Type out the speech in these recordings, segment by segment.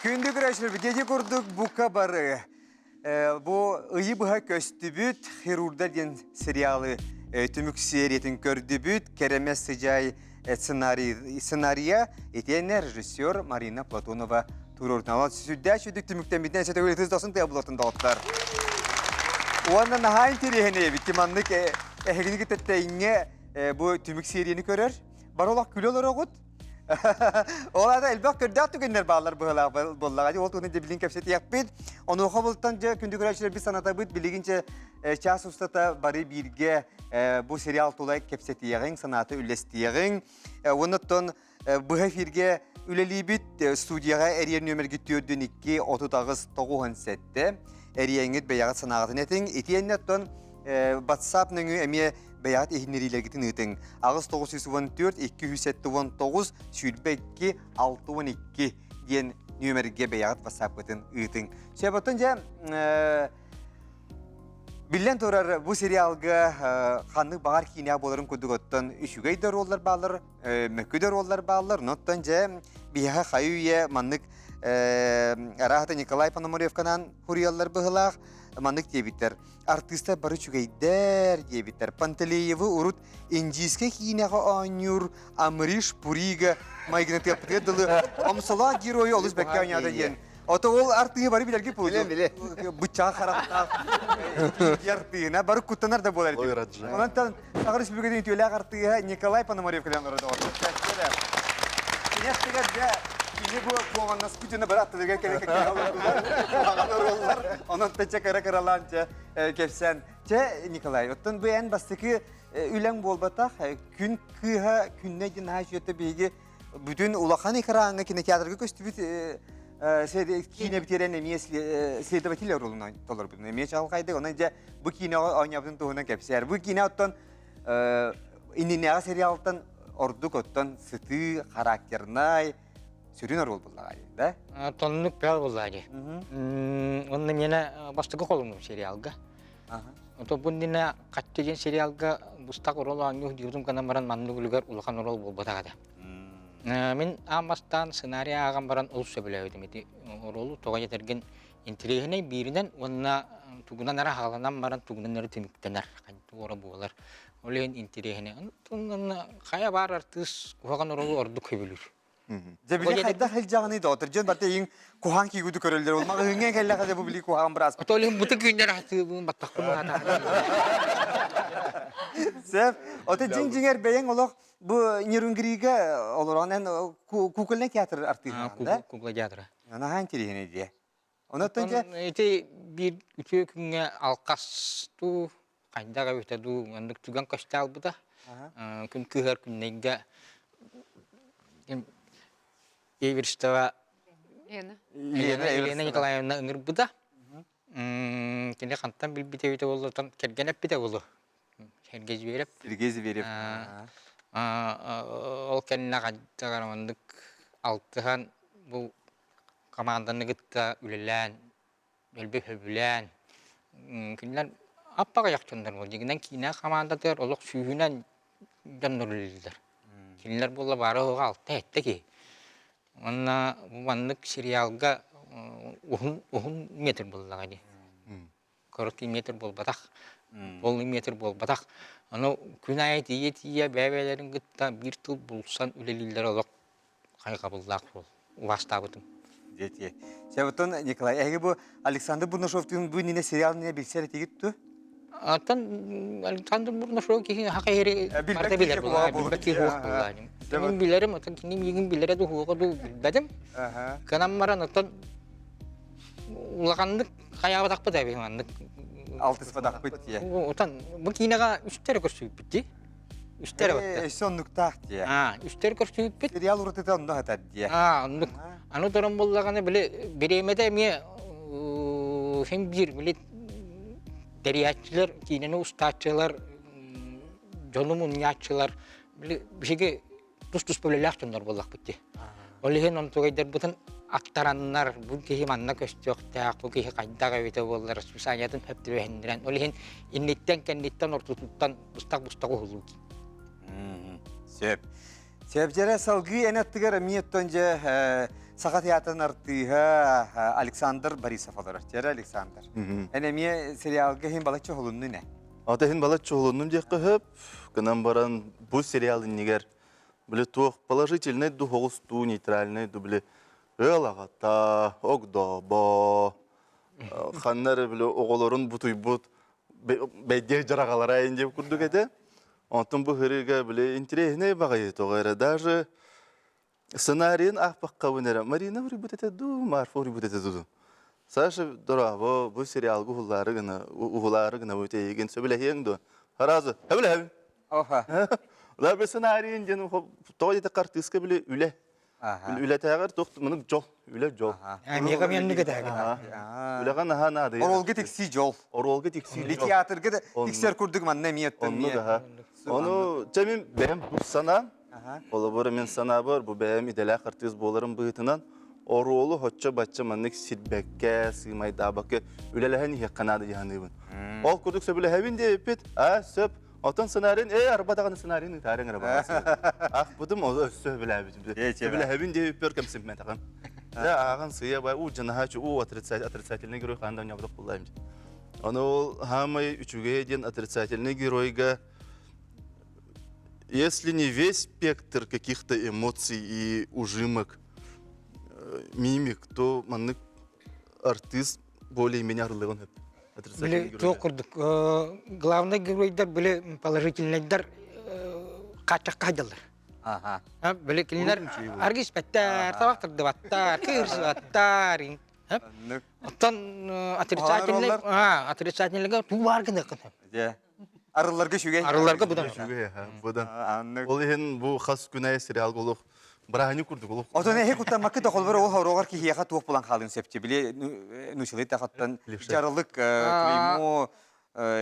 Күндү көрөөччүлэр, ити курдук бука бары бу ыйы быһа көстүбүт «Хирурдар» диэн сериалы түмүк сериятын көрдүбүт. Кэрэмэс сыдьаай сценарий, сценарийа итиэннэ режиссер Марина Платонова туруорутун. Сүрдээх сүрдүк түмүктэммитинэн сөтөгүл ытыс досын тыа булатын доҕоттор. Уонна наһаа интэриэһинэй эбит. Маннык эһигини кытта тэҥҥэ бу түмүк серияны көрөр. Бары олох күлэ олороҕут. Ол аата элбэх көрдөөх түгэннэр бааллар быһалаах буоллаҕа. Ол туһунан дьэ билигин кэпсэтиэхпит. Онуоха бултан дьэ күндү көрөөччүлэрбит санатабыт. Билигин дьэ час устата бары бииргэ бу сериал тула кэпсэтиэҕиҥ, санаата үллэстиэҕиҥ. Оннуттан быһа эфиргэ үлэлиибит. Студияҕа эрийэр нүөмэргит 42 38 97. Эрийэҥҥит бэйэҕит санааҕытын этиҥ. Итиэннэ оттон WhatsApp нөҥүө эмиэ бэйэҕит иһиннэриилэргитин ыытыҥ. 8914 279 22 62 диэн нүөмэргэ бэйэҕит WhatsApp-кытын ыытыҥ. Сөп, оттон дьэ биллэн турар бу сериалга ханнык баҕар киинэ буоларын курдук оттон үчүгэй да роллар бааллар, мөкү да роллар бааллар. Оттон дьэ биһиэхэ хайы үйэ маннык арааһата Николай Пономаревканан хуруйаллар быһылаах маннык диэбиттэр. Артыыстар бары үчүгэйдэр диэбиттэр. Пантелеевы урут индийскэй киинэҕэ оонньуур Амриш Пурига майгынатыахпытыгар дылы омсолоох геройу олус бэккэ оонньоото диэн. Ото ол артыыһы бары билэргэ буолуо. Быччаҕа харахтаах артыыһына бары куттанар да буолар этибит. Онон Саха Республикатын үтүөлээх артыыһа Николай Пономарев кэлэн олорор доҕор. Киниэхтигэр дьэ кини бу куоҕаннаспыт дьоно бары аттыларыгар кэлэ кэлэ олордулар. Куһаҕан оруоллар. Онон чэ кыра-кыралаан чэ кэпсээн. Чэ, Николай, оттон бу эн бастакы үлэҥ буолбатах. Күн кыыһа күннэ диэн наһаа үчүгэй биһиги бүтүн улахан экраҥҥа кинотеатрга көстүбүт киинэ бүтэрэн эмиэ следователь оруолун толорбутун эмиэ чаҕылхайдык. Онон дьэ бу киинэҕэ оонньообутун туһунан кэпсээр. Бу киинэ оттон иннинээҕи сериалтан ордук оттон сытыы, характернай, сүрүн оруол буллаҕа дии, да? Тоннук бөҕө буллаҕа дии. Онно миэнэ бастакы холумум сериалга. Ото бу иннинэ хаччы диэн сериалга быстах оруол оонньуу диирим гынан баран маннык үлүгэр улахан оруол буолбатах этэ. Мин аан бастаан сценарий ааҕан баран олус сөбүлээбитим ити оруолу тоҕо этэргин интэриэһинэй бииринэн уонна тугунан эрэ хааланан баран тугунан эрэ түмүктэнэр туора буолар. Ол иһин интэриэһинэй. Онтон хайа баар артыыс куһаҕан оруолу ордук сөбүлүүр. Дьэ били хайдах илдьэҕиний доҕоттор дьон барыта иҥ куһаҕан киигуду көрөллөр ол маҕаһыыҥҥа кэллэхэ дьэ бу били куһаҕан быраас Ото ол буту күннэр атыыбын баттахпын уһатаан. Сөп. Ото дьиҥ дьиҥэр бэйэҥ олох бу Нерюнгрига олорон эн кукольный театр артыыһаҕын да? Кукла театра. Наһаа интэриэһинэй дии. Онон дьэ Ити биир үтүө күҥҥэ алкас дуу, хайдах эбитэ дуу, оннук түгэн көстө албыта. Күн кыыһар күннэйгэ Эверстова Лена. Елена Николаевна ыҥырбыта. Кини хантан билбитэ эбитэ буолла, кэргэн эппитэ буолуо. Сергей Зверев. Сергей Зверев. Ол кэннэ хайдах маннык алтыһан бу команданы кытта үлэлээн, өлбө сөбүлээн, кинилэр аппаҕайах дьоннор буолла. Дьиҥинэн киинэ хамаандатыгар олох сүүһүнэн дьоннор үлэлииллэр. Кинилэр буолла баара-суоҕа алта-сэттэ киһи. Уонна бу маннык сериалга уһун уһун метр буоллаҕа дии. Короткий метр буолбатах, полный метр буолбатах. Ону күн аайы тиийэ-тиийэ бэйэ-бэйэлэрин кытта биир тыл булсан үлэлииллэрэ олох хайҕабыллаах суол. Убаастаабытым. Диэти. Сәбытын Николай, эһиги бу Александр Бурнашовтыын бу иннинэ сериал иннинэ билсэр этигит ту? Оттон Александр Бурнашов киһи хака иһири барыта билэр буолла, билбэт киһи суох буолла. Мин билэрим, оттон кини миигин билэрэ дуу, суоҕа дуу билбэтим. Кынан баран, оттон улаханнык хайаабатахпыт эбит маннык алтыспатахпыт дии. Отон бу киинэҕэ үстэр көрсүбүппүт дии. Үстэр эбит. Өссө оннуктаах дии. Аа, үстэр көрсүбүппүт. Сериал уратыта онно сытар дии. Аа, оннук. Аны туран буллаҕына били бириэмэтэ эмиэ син биир били тэрийээччилэр, киинэни устааччылар, дьону мунньааччылар били биһиги тус-туспа үлэлээх дьоннор буоллахпыт дии. Ол иһин онтугайдарбытын аттараннар, бу киһи манна көстүөхтээх, бу киһи хайдах эбитэ буоллар, расписаниетын сөп түбэһиннэрэн, ол иһин инниттэн, кэнниттэн, ортотуттан быстах-быстах уһулуу. Сөп. Сөп дьэрэ салгыы эн аттыгар эмиэ оттон дьэ. Саха театрын артыыһа Александр Борисов олорор. Тиэрэ Александр. Эн эмиэ сериалга иһин балачча уһулуннун ээ? Ата иһин балачча уһулуннум диэххэ сөп. Гынан баран бу сериал иннигэр били туох положительный ду соҕус дуу, нейтральный ду били ыал аҕата, огдообо, ханна эрэ били оҕолорун бутуйбут бэйдиэ дьараҕалара ин диэбит курдук этэ. Онтон бу һырыыга били интэриэһинэй баҕайы тоҕо эрэ даже сценарийын аахпаккабын эрэ Марина уруйбут этэ дуу, Марфа уруйбут этэ дуу. Саша дорообо, бу сериалга уһулаары гына, уһулаары гына бу эйигин сөбүлэһиэҥ дуо? Сразу сөбүлэһэбин. Оха. Ла бу сценарийын диэн тоҕо диэтэ артыыска били үлэ. Үлэтээҕэр туох мынык дьол, үлэ дьол. Миэхэ меннүк этээгин. Үлэҕэ наһаа наадыйар. Оруолга тиксии дьол. Оруолга тиксии дьол. Театрга да тиксэр курдук манна эмиэ Оннук аха. Ону чэ мин бэйэм тус санаам Холобура, мин санаабар, бу бэйэм идэлээх артыыс буоларым быһыытынан, оруолу хоччо-бачча маннык сирбэккэ, сыымайдаабакка үлэлэһэн иһиэххэ наада дии саныыбын. Ол курдук сөбүлэһэбин диэбиппит, аа, сөп. Оттон сценарийын, ээ, арба даҕаны сценарийын ыытаарыҥ эрэ баҕас. Аахпытым, ол өссө сөбүлээбитим. Сөбүлэһэбин диэбиппэр кэмсиммэтэҕим. Дьэ, ааҕан сыыйа бай, уу дьанаһааччы, уу отрицательный герой хаан да оонньообутах буоллаҕым дии. Ону ол хаамай үчүгэйэ диэн отрицательный геройга Если не весь спектр каких-то эмоций и ужимок, мимик, то маннык артист более-менее арыллыгын хөп. Били туох курдук главный геройдар били положительныйдар хааччахха сылдьаллар. Ага. Били кинилэр аргы испэттэр, табах тардыбаттар, кыырсыбаттар. Оттон отрицательный, отрицательныйга туу баар гыныаххын. Дьэ. Арылларга үчүгэй. Арылларга быдан. Үчүгэй, быдан. Ол иһин бу хас күн айы сериалга олох бырааһынньык курдук олох. Отон эһи куттаммакка да холбор ол хоругар киһиэхэ туох булан хаалыан сөп били нучалый тахаттан жарылык клеймо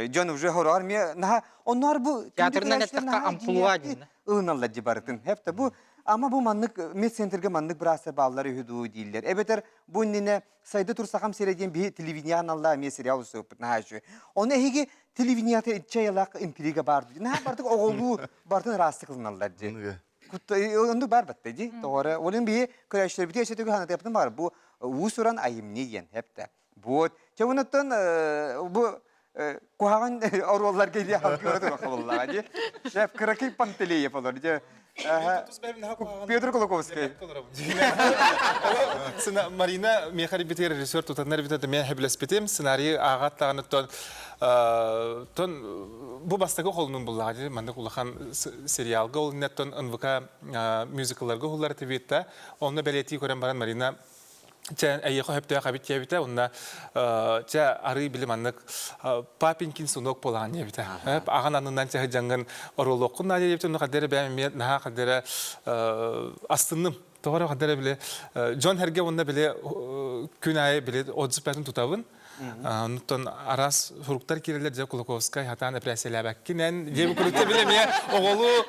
дьон уже хоругар ме наха оннор бу театрынан эттэххэ амплуа диэн ылыналлар ди барытын хепте бу ама бу маннык медцентрге маннык быраастар бааллар үһү дуу дииллэр эбэтэр бу иннинэ Сайда тур сахам сирэ диэн биһи телевидение аналлаа эмиэ сериал устубуппут наһаа үчүгэй. Ону эһиги телевидениета иччэ интрига баар дии. Наһаа бардык оҕолуу бартын ыраастык ылыналлар дии. Оннук бар батта дии. Тоҕоро. Олын биһи көрөөччүлэрбитигэр өссө төгүл санатыахпытын баҕар бу уус-уран айымньы диэн хэптэ. Вот. Чэ онуттан бу куһаҕан оруолларга илии халгыра туруха дии. Шеф Кыракый Пантелеев олор дии. Петр Кулаковский. Марина миэхэ репетитор режиссер тутаннар эбитэ мен хэбилэспитим сценарий ааҕат даҕаны тон бу бастакы холунун буллаҕа дии маннык улахан сериалга ол иннеттон НВК мюзиклларга уһуллар этибит онно бэлиэтии көрөн баран Марина чэ эйиэхэ сөптөөх эбит диэбитэ уонна чэ арыы били маннык папинькин сынок буолаҕын диэбитэ аҕан аннынан чэ сылдьаҥҥын оруолуоххун наада диэбитэ онно хадара бэйэм эмиэ наһаа хадара астынным тоҕо эрэ хадара били дьон сэргэ уонна били күн аайы били отзыв тутабын Онтон араас суруктар киирэллэр дьэ Кулаковскай хатаан эпэрээссийэлээбэккинэн диэби курдук били эмиэ оҕолуу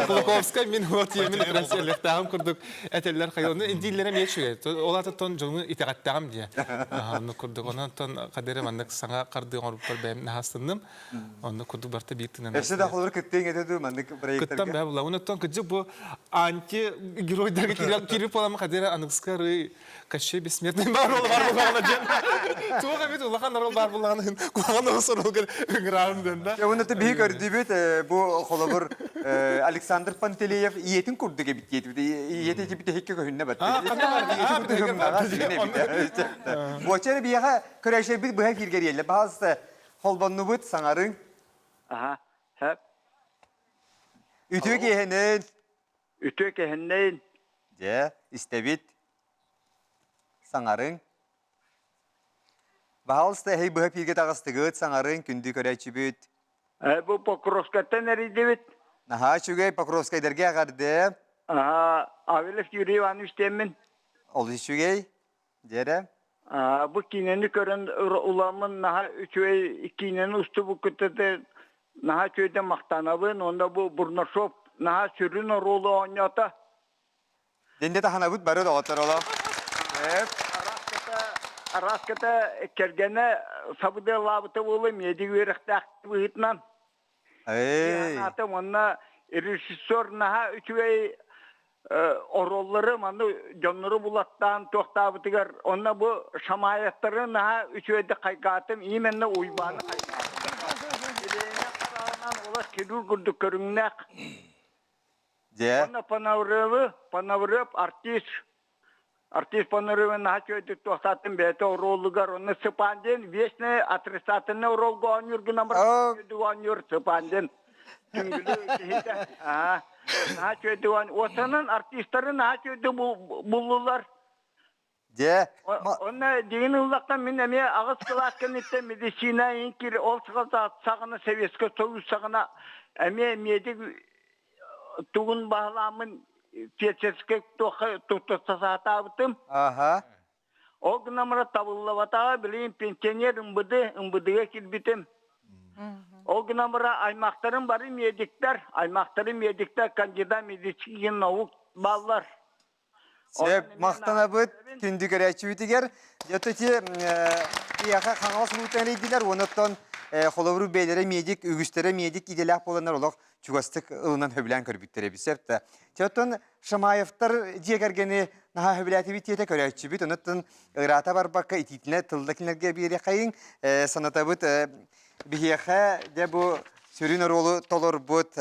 Кулаковскай мин вот мин эпэрээссийэлиэхтээҕим курдук этэллэр хайа ону дииллэрэ эмиэ үчүгэй ол аатыттан дьону итэҕэттэҕим диэ оннук курдук онон хадыра маннык саҥа хардыы оҥорбуппар бэйэм наһаастынным оннук курдук барта биир тынан Өссө да холобур кыттыаҥ этэ дуу маннык проекттарга кыттан бээ була онуттан кыдьык бу анти геройдарга киирip буоламмын хадыра аныгыска арыы Кощей бессмертный баар ол бар булаҕына диэн туох эбит улахан орол баар булаҕына куһаҕан оҕус оролгар ыҥыраарын диэн да. Уонна биһи көрдүбүт бу холобур Александр Пантелеев ийэтин курдук эбит диэтибит. Ийэтэ ити бүтэһиккэ көһүннэ батта. Буоча эрэ биһиэхэ көрөөччүлэрбит быһа эфиргэ эрийэллэр. Баһаалыста холбоннубут, саҥарыҥ. Аха, хөп. Үтүө киэһэнэн. Үтүө киэһэннэйин. Дьэ, истэбит. Саҥарыҥ. Баһаалыста эһэй быһа пииргэ таҕыстыгыт, саҥарыҥ, күндү көрөөччүбүт. Бу Покровскайтан эрийдибит. Наһаа үчүгэй, Покровскайдарга эҕэрдэ. Аха, Авелев Юрий Иванович диэммин. Олус үчүгэй. Дьэрэ. Бу киинэни көрөн уламмын наһаа үчүгэй киинэни устубуккут наһаа үчүгэйдик махтанабын уонна бу Бурнашов наһаа сүрүн оруолу оонньоото. Дэнде таһанабыт бары доҕоттор олох. Араската кэргэнэ сабыдыаллаабыта буолуо медик үөрэхтээх быһыытынан. Эй. Аата уонна режиссер наһаа үчүгэй. Оруоллары маны дьоннору булаттаан туохтаабытыгар онно бу Шамаевтары наһаа үчүгэйдик хайгаатым, именно Уйбааны хайгаатым. Илиэнэ хараҕынан олох хирург курдук көрүҥнээх. Дьэ. Онно Панавревы, Панаврев артист Артист Панаревы наһаа үчүгэйдик туохтаатын бэйэтэ оруолугар онно Сыпан диэн вечный отрицательный оруолга оонньуур гынан баран оонньуур Сыпан диэн түҥгүлү киһитэ. Аа, наһаа үчүгэйдик оонньуур. Уотанан артистары наһаа үчүгэйдик буллулар. Дьэ. Онно дигин ыллахтан мин эмиэ аҕыс кылаас кэнниттэн медицина иҥкир ол саҕана Советскай Союз саҕана эмиэ медик тугун баһылааммын фельдшерскэй туохха туттарса сатаабытым. Аха. Ол гынан баран табыллыбатаҕа, билигин пенсионер МВД, МВД-га киирбитим. Ол гынан баран аймахтарым бары медиктэр, аймахтарым медиктэр, кандидат медицинских наук бааллар. Сөп, махтанабыт күндү көрөөччүбүтүгэр. Дьэ ити биһиэхэ Хаҥалас улуутун эрийдилэр, онуттан холобуру бэйэлэрэ медик, үгүстэрэ медик идэлээх буоланнар олох чугастык ылынан сөбүлээн көрбүттэр эбит сөп да. Чэ оттон Шамаевтар дьиэ кэргэни наһаа сөбүлээтибит диэтэ көрөөччүбүт, онуттан ыраата барбакка итиитинэ тылла кинилэргэ биэриэхэйиҥ. Санатабыт биһиэхэ дьэ бу сүрүн оруолу толорбут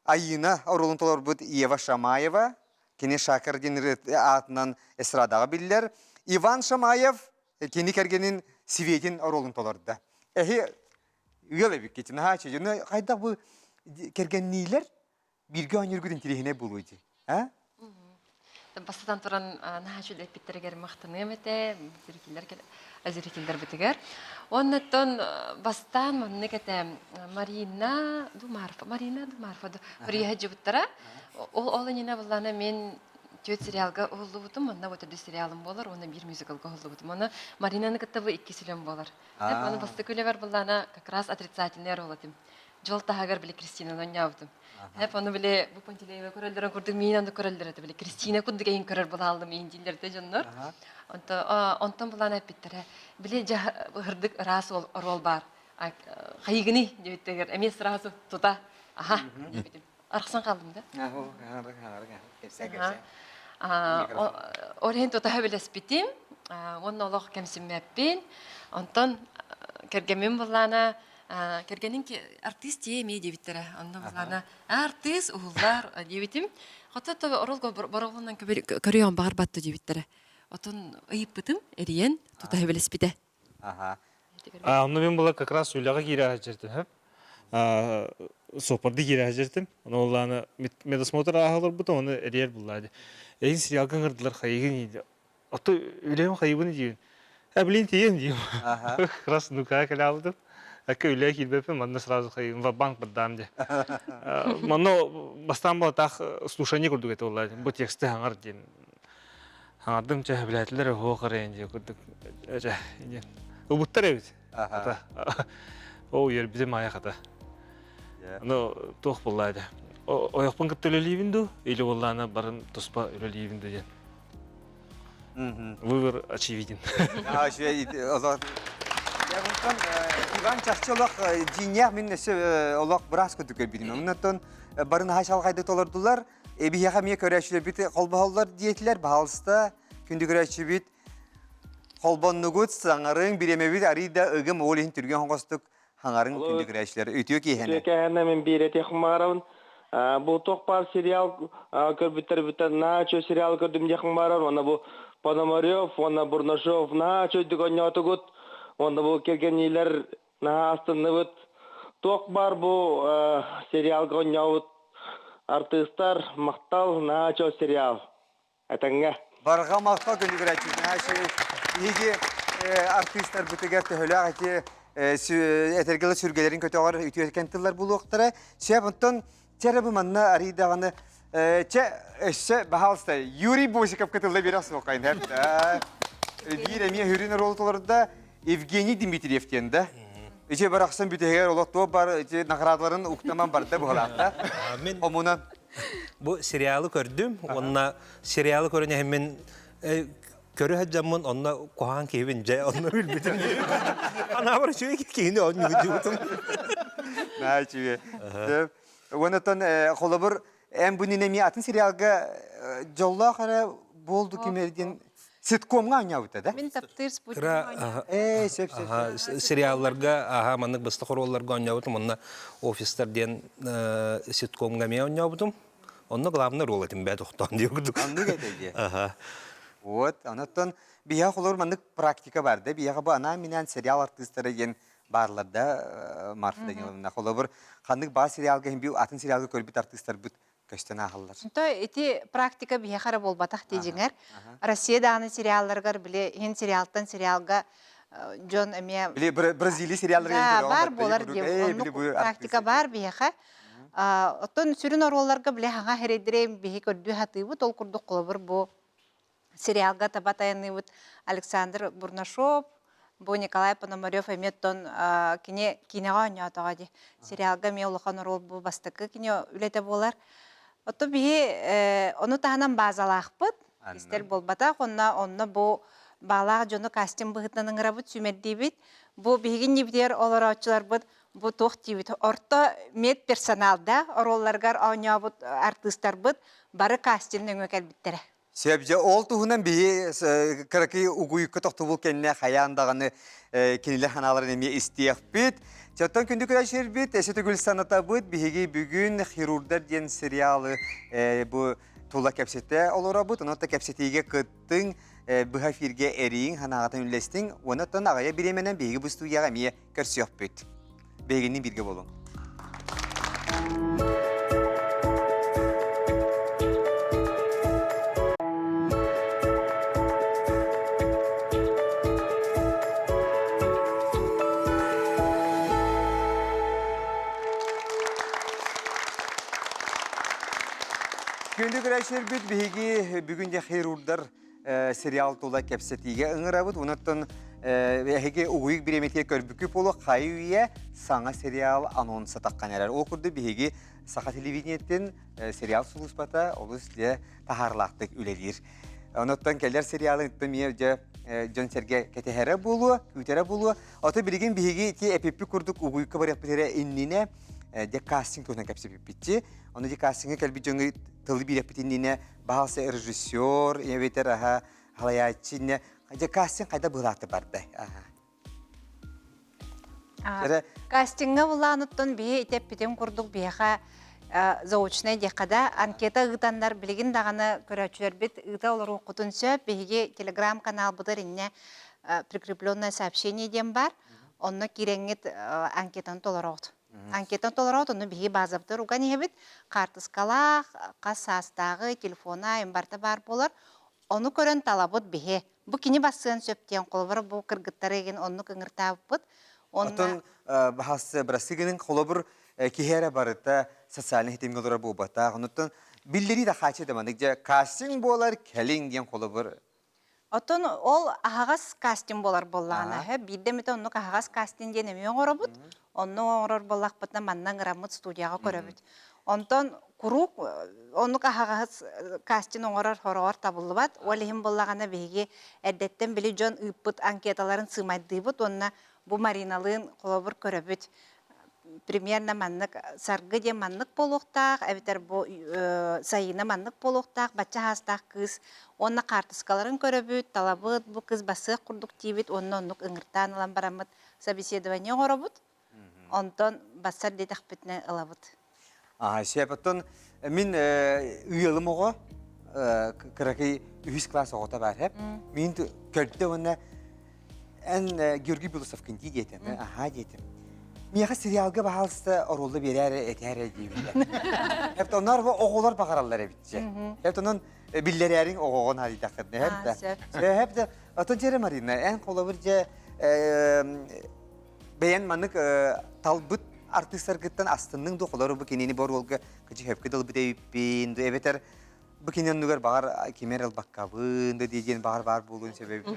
Айыына оруолун толорбут Ева Шамаева, кини Шакар диэн аатынан эстрадаҕа биллэр. Иван Шамаев кини кэргэнин Светин оруолун толордо. Эһи ыал эбиккит, наһаа үчүгэй. Хайдах бу кэргэнниилэр бииргэ оонньуургут интириэһинэй буолуо дии, а? Бастатан туран наһаа үчүгэй эппиттэригэр махтаныам этэ зрителлэрбитигэр. Оннуттан бастаан маннык этэ Марина Думарфа, Марина Думарфа Мария дьыбыттара. Ол ол иннинэ буллана мен түөрт сериалга уһуллубутум, манна вот төрдүс сериалым буолар, уонна биир мюзиклга уһуллубутум. Оны Маринаны кытта бу икки сүлэм буолар. Оны бастакы үлэбэр буллана как раз отрицательный роль этим. Дьол таһыгар били Кристинаны оонньообутум. Хэп ону били бу Пантелеева көрөллөрүн курдук миин онду көрөллөр этэ били Кристина курдук эйин көрөр булааллым иин дииллэр да дьоннор. Онтон булаан эппиттэрэ били ырдык ыраас оруол баар. Хайыгыный диэбиттэригэр эмиэ сразу тута аха диэбитим. Арахсан хааллым да. Ол иһин тута сөбүлэспитим. Уонна олох кэмсиммэппин. Онтон кэргэммин буллаана кэргэниҥ артыыс тиэ эмиэ диэбиттэрэ. Онно буллаана артыыс уһуллар диэбитим. Хото орол бороҕоннон көрүөҕүм баҕарбатты диэбиттэрэ. Отон ыйыппытым, эрийэн тута сөбүлэспитэ. Онно мен була как раз үлэҕэ киирэ сылдьыртым. Суоппарды киирэ сылдьыртым. Ону оллааны медосмотр ааһа олорбутум, ону эрийэр буллаа. Эйин сериалга ыҥырдылар хайыгын Ото үлэм хайыбын диибин. Э, блин, тиийэн диим. Как раз нукаа кэлэбитим. Акка үлэ киирбэппин, манна сразу хайыбын, банк бардам де. Манна бастаан буолатах слушание курдук этэ буолла. Бу тексты хаҥар диэн. Хаҥардым чэ, билээтилэр оһуох эрэ диэн курдук. Чэ, диэн. Ылбыттар эбит. Ата. Ол үөрбүтүм аайы хата. Ну, туох буолла этэ. Ойохпун кытта үлэлиибин дуу, или буоллаана барын туспа үлэлиибин дуу диэн. Выбор очевиден. Иван чахчы олох дьиҥнээх мин өссө олох быраас курдук көрбүтүм. Оннуттан бары наһаа чалҕайдык толордулар. Эбиһиэхэ эмиэ көрөөччүлэрбит холбоһоллор диэтилэр. Баһаалыста, күндү көрөөччүбүт холбоннугут, саҥарыҥ, бириэмэбит арыый да ыгым, ол иһин түргэн хоҥостук хаҥарыҥ күндү көрөөччүлэр. Үтүө киэһэни. Үтүө киэһэни мин биир этиэх баарабын. Бу туох баар сериал көрбүттэрбиттэн наһаа үчүгэй сериал көрдүм диэхим баарар. Уонна бу Пономарев уонна Бурнашов наһаа үчүгэйдик оонньоотугут. Уонна бу кэргэнниилэр наһаа астынныбыт. Туох баар бу сериалга оонньообут артыыстар махтал наһаа үчүгэй сериал. Этэҥҥэ. Барҕа махтал күнүгүрээччи. Биһиги артыыстарбытыгар төһөлөөх ити этэргэ сүргэлэрин көтөҕөр үтүөкэн тыллар булуохтара. Сөп, онтон чэ бу манна арыйдаҕаны чэ өссө баһаалыста Юрий Босиков кытылла биэрэх суоххайын биир эмиэ хүрүн оруолу толордо Евгений Дмитриев диэн да. Ичи барахсан бүтэһигэр олох туох бар ити наградаларын уктаман барда буолаахта. Мен Омунан бу сериалы көрдүм. Онна сериалы көрөн иһэммин көрө сылдьаммын онно куһаҕан киһибин дьэ онно билбитим. Анаабар үчүгэй киһини онньугу Наачүгэ. Уоннатан холобур. эн бу эмиэ атын сериалга дьоллоох эрэ буолду кимэр диэн ситкомҥа оонньообута да? Мин таптыыр спутник Кыра Ээ, сөп сөп. сериалларга аха маннык быстах оруолларга оонньообутум онно офистар диэн ситкомҥа эмиэ оонньообутум. Онно главный роль этим бээ тохтоон диye курдук. Оннук этэ дии. Аха. Вот, онон биһиэхэ холобур маннык практика бар да, биһиэхэ бу анаан-минээн сериал артыыстара диэн баарлар да Марфа Даниловна. Холобур, ханнык баар сериалга иһин атын сериалга көрбүт артыыстарбыт көстөн ааһаллар. То ити практика биһиэхэ эрэ буолбатах дии дьиҥэр. Россия даҕаны сериалларыгар били иһин сериалтан сериалга дьон эмиэ Били Бразилия сериалларыгар баар буолар дии. Оннук практика баар биһиэхэ. Оттон сүрүн оруолларга били хаҥа хирэйдэрэ биһи көрдүү сатыыбыт. Ол курдук холобур бу сериалга таба тайаныыбыт Александр Бурнашов, бу Николай Пономарев эмиэ оттон кини киинэҕэ оонньоотоҕо дии. Сериалга эмиэ улахан оруол бу бастакы кини үлэтэ буолар. Оттон биһи ону таһынан баазалаахпыт, истэр буолбатах. Онно онно бу баалаах дьону кастинг быһыытынан ыҥырабыт, сүүмэрдиибит. Бу биһиги иннибитигэр олорооччуларбыт бу туох диибит орто медперсонал да оруолларыгар оонньообут артыыстарбыт бары кастинг нөҥүө кэлбиттэрэ. Сөп, дьэ ол туһунан биһи кыракый угуйукка тохтобул кэннэ хайаан даҕаны кинилэр санааларын эмиэ истиэхпит. Оттон күндү көрөөччүлэрбит, өссө төгүл санатабыт, биһиги бүгүн «Хирурдар» диэн сериалы бу тула кэпсэтэ олоробут. Онон кэпсэтиигэ кыттыҥ, быһа эфиргэ эрийиҥ, санааҕытын үллэстиҥ. Уонна оттон аҕыйах бириэмэнэн биһиги бу студияҕа эмиэ көрсүөхпүт. Биһигинниин бииргэ буолуҥ. Күндү көрөөччүлэрбит, биһиги бүгүн де хирурдар сериал тула кэпсэтиигэ ыҥырабыт. Онон эһиги угуйук бириэмэтигэр көрбүккүт буолуо хайы-үйэ саҥа сериал анонса таххан эрэр. Ол курдук биһиги Саха телевидениетин сериал сулууспата олус дьэ таһаарылаахтык үлэлиир. Онуттан кэлэр сериалы эмиэ дьэ дьон-сэргэ кэтэһэрэ буолуо, күүтэрэ буолуо. Ото билигин биһиги ити эпиппит курдук угуйукка барыахпыт эрэ иннинэ дьэ кастинг туһунан кэпсэппиппитчи. Ону дьэ кастиҥҥа кэлбит дьоҥҥо тылы биэрэппит иннинэ баһаалса режиссер, эбэтэр аха халайааччы инне дьэ кастинг хайда быһылаахты барда аха. Кастиҥҥа былааныттан биһи итеппитин курдук биһиэхэ заочнай диэххэ да анкета ыытаннар билигин даҕаны көрөөччүлэрбит ыыта олоруоххутун сөп. Биһиги телеграм-каналбытыгар иннэ прикрепленное сообщение диэн бар. Онно киирэҥҥит анкетаны толороҕут. Анкетаны толороот, онно биһиги базабытыгар уган иһэбит. Хаартыскалаах, хас саастааҕы, телефона, барыта баар буолар. Ону көрөн талабыт биһи. Бу кини бассыан сөп диэн, холобура, бу кыргыттары игин оннук ыҥыртаабыппыт. Онтон баһас бырастыгының холобур киһи эрэ барыта социальнай ситимҥэ олорор буолбатах. Онуттан биллэрии да хаачы да маннык дьэ кастинг буолар кэлиҥ диэн холобур Оттон ол аһаҕас кастинг буолар буоллаҕына, һэ, биирдэ эмитэ оннук аһаҕас кастинг диэн эмиэ оҥоробут. Онно оҥорор буоллахпытына манна ыҥыраммыт студияҕа көрөбүт. Онтон куруук оннук аһаҕас кастинг оҥорор хороҕор табыллыбат. Ол иһин буоллаҕына биһиги эрдэттэн били дьон ыыппыт анкеталарын сыымайдыыбыт уонна бу Мариналыын холобур көрөбүт. Примерно маннык Саргы диэн маннык буолуохтаах, эбэтэр бу Сайыына маннык буолуохтаах, бачча саастаах кыыс уонна хаартыскаларын көрөбүт, талабыт, бу кыыс бассыах курдук диибит уонна оннук ыҥыртаан ылан бараммыт собеседование оҥоробут. Онтон бассар диэтэхпитинэ ылабыт. Аа, сөп. Оттон мин ыалым оҕо кыракый үһүс класс оҕото баар һэп. Мин көрдө уонна эн Георгий Белосовкин дии диэтим. Аха диэтим. Миэхэ сериалга баһаалыста оруолла биэрээр этээр диибитэ. Эбит оннор оҕолор баҕараллар эбитче. Эбит онон биллэрээриҥ оҕоҕун харыйдаххытына эбит да. Эбит да отон дьэрэ Марина эн холобур дьэ Бэйэн маннык талбыт артыыстаргыттан астынныҥ дуо? Холобур, бу кинини бу оруолга кыдьы дылбыт эбиппин дуо? Эбэтэр бу кини оннугар баҕар кими эрэ ылбаккабын да диэн баҕар баар буолуон сөп эбит.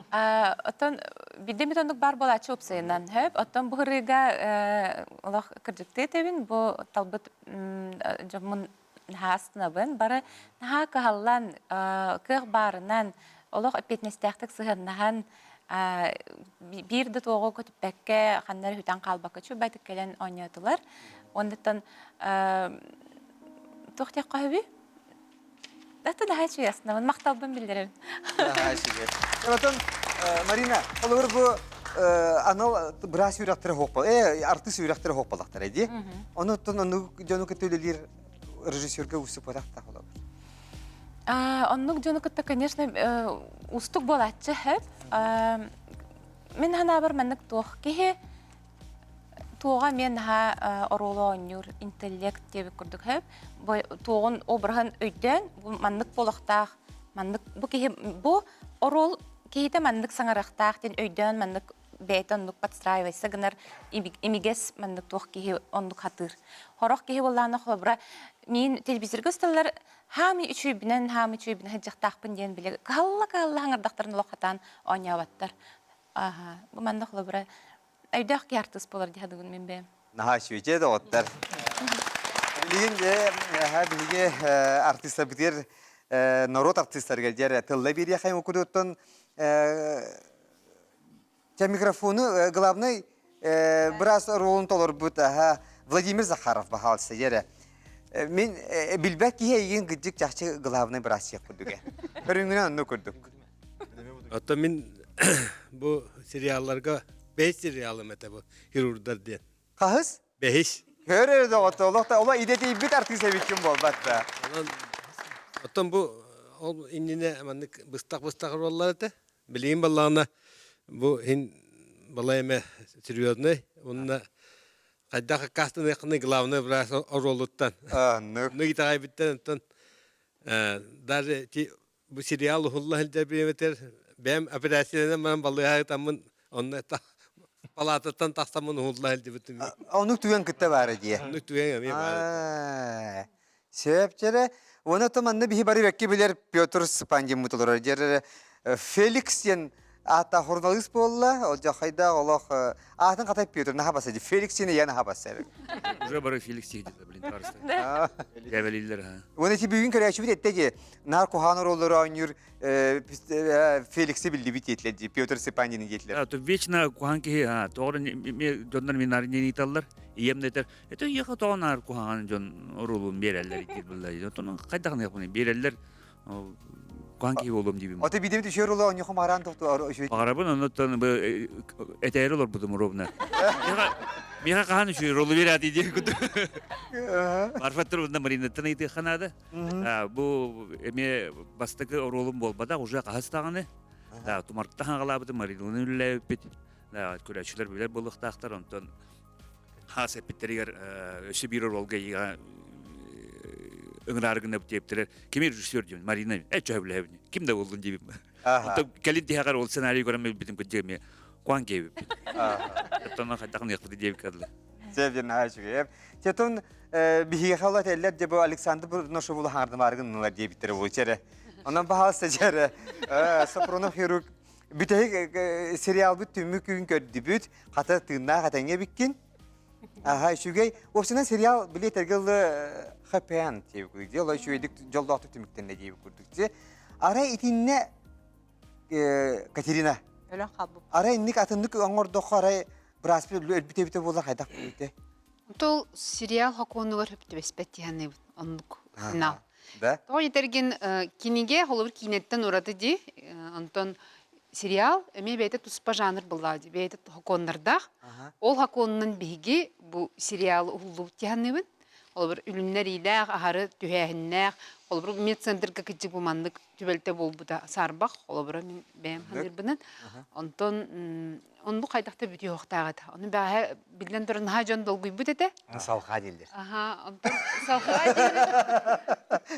Оттон биирдэ эмит оннук баар буолааччы уопсайынан сөп. Оттон бу ырыыга олох кырдьыктыы этэбин, бу талбыт дьоммун наһаа астынабын. Бары наһаа кыһаллан, кыах баарынан, олох эппиэтинэстээхтик сыһыаннаһан, Биир да туоҕу көтүппэккэ, ханна эрэ сүтэн хаалбакка чуубайтык кэлэн оонньоотулар. Оннуттан туох диэххэ сөбүй? Это наһаа үчүгэй астынабын, махталбын биллэрэбин. Наһаа үчүгэй. Оттон Марина, холобур бу анал быраас үөрэхтэрэ хооппал, артыыс үөрэхтэрэ хооппалахтара дии. Онуттан оннук дьону кытта үлэлиир режиссерга уустук буолахтаах холобур. Оннук дьону кытта, конечно, уустук буолааччы сөп. Мин санаабар маннык туох киһи туоҕа эмиэ наһаа оруолу оонньуур интеллект диэбит курдук сөп. Туоҕун обраһын өйдөөн бу маннык буолуохтаах, маннык бу киһи бу оруол киһитэ маннык саҥарыахтаах диэн өйдөөн маннык бэйэтэ оннук подстраивайся гынар имигэс маннык туох киһи оннук хатыыр. Хорох киһи буоллаҕына холобура миин телевизорга усталлар хаамый үчүйбүнэн хаамый үчүйбүнэн сылдьахтаахпын диэн били кыһалла-кыһалла хаҥардахтарын олох хатаан оонньооботтор. Аха, бу манна холобура өйдөөх киһи артыыс буолар дии саныыбын мин бэйэм. Наһаа үчүгэй доҕоттор. Билигин дьэ биһиги артыыстарбытыгар норуот артыыстарыгар дьэ тылла биэриэххэ курдуктан Чэ микрофону главный быраас оруолун толорбут Владимир Захаров баһаалыста дьэрэ. Мин билбэт киһи эйигин кырдьык чахчы главный быраас сиэх курдук ээ. Көрүҥүнэн оннук курдук. Оттон мин бу сериалларга бэйс сериалым этэ бу хирурдар диэн. Хаһыс? Бэһис. Көр эрэ доҕотто, олох да олох идэтийбит артыыс эбиккин буолбат да. Онон оттон бу ол иннинэ маннык быстах-быстах оруоллар этэ. Билигин баллаҕына бу иһин балай эмэ серьезный уонна хайдах аккаастаныаххыный главный быраас оруолуттан. Оннук. Ну итэҕэйбиттэн оттон даже ити бу сериал уһулла сылдьар бириэмэтигэр бэйэм операциянан баран балыыһа ытаммын онно палаататтан тахсаммын уһулла сылдьыбытым. Оннук түгэн кытта баара дии. Оннук түгэн эмиэ баар. Сөп дьэрэ. Уонна то манна биһи бары бэкки билэр Петр Спандин олорор. Дьэрэ Феликс диэн ааттаах суруналыыс буолла. Ол дьахайдаах олох аатын хатай Петр наха баса Феликс диэн я наха баса. Уже бары Феликс диэки блин парыста. Дьээбэлииллэр ха. Уонна ити бүгүн көрөөччүбүт этте дии наар куһаан оруоллары оонньуур Феликси биллибит диэтилэр дии Петр Степанины диэтилэр. То вечно куһаан киһи тоҕо дьоннор минаар италлар ийэм да этэр это ехо тоҕо наар куһаҕан дьон оруолун биэрэллэр диир булла отон хайдах биэрэллэр Куһаан киһи буолуом диибин. Ото бидем түшөр ула оньохо мараан тохту Арабын оннуттан бу этээри олорбутум ровно. Миэхэ хаһан үчүгэй ролу биэрээти диэн курдук. Марфаттар уонна Маринаттан ыйытыахха наада. Бу эмиэ бастакы оруолум буолбатах, уже хаһыс даҕаны. Тумартта хаҥалаабытым Маринаны үлэлээбиппит. Көрөөччүлэр билэр буолуохтаахтар, онтон хаас эппиттэригэр өссө биир оруолга ыҥыраары гынабыт диэбиттэрэ кими режиссер диэн Марина э чөһөбүлэһэбин ким да буоллун диибим онтон кэлин тиһэҕэр ол сценарий көрөн билбитим кырдьык эмиэ куан киэбиппит оттон хайдах ыныахпыт диэбиккэ дылы Севден наһаа үчүгэй. Тетон биһиэхэ ола этэллэр дьэ бу Александр Бурнашеву хаҥардымаарыгын ылар диэбиттэрэ буолча эрэ. Онон баһаалыста дьэ эрэ Сопронов хирург Бүтэһик сериалбыт түмүк күн көрдүбүт. Хата тыыннаах этэҥҥэ эбиккин. Аха үчүгэй. Уопсайынан сериал били этэргэ дылы happy end диэбит курдук. Дьэ, үчүгэйдик дьоллоохтук түмүктэннэ диэбит курдук. Дьэ, арай итиннэ Катерина. Өлөн хаалбыт. Арай инник атыннык оҥордоххо арай быраспыт өлбүт эбитэ буоллар хайдах буолуой? Ол сериал хокуонугар хөп түбэспэт диһаныыбын. Оннук финал. Да? Тоҕо этэргин кинигэ холобур киинэттэн ураты дии. Онтон сериал эмиэ бэйэтэ туспа жанр буллаа дии. Бэйэтэ хокуоннардаах. Ол хокуонунан биһиги бу сериалы уһуллубут диһаныыбын. Холобур үлүннэр иилээх, аһары түһээһиннээх. Холобур медцентрга кыдьык бу маннык түбэлтэ буолбута саарбах. Холобура мин бэйэм саныырбынан. Онтон оннук хайдах да бүтүөхтаах этэ. Ону бэҕэһээ биллэн туран наһаа дьон долгуйбут этэ. Салҕаа дииллэр. Аха, онтон салҕаа дииллэр.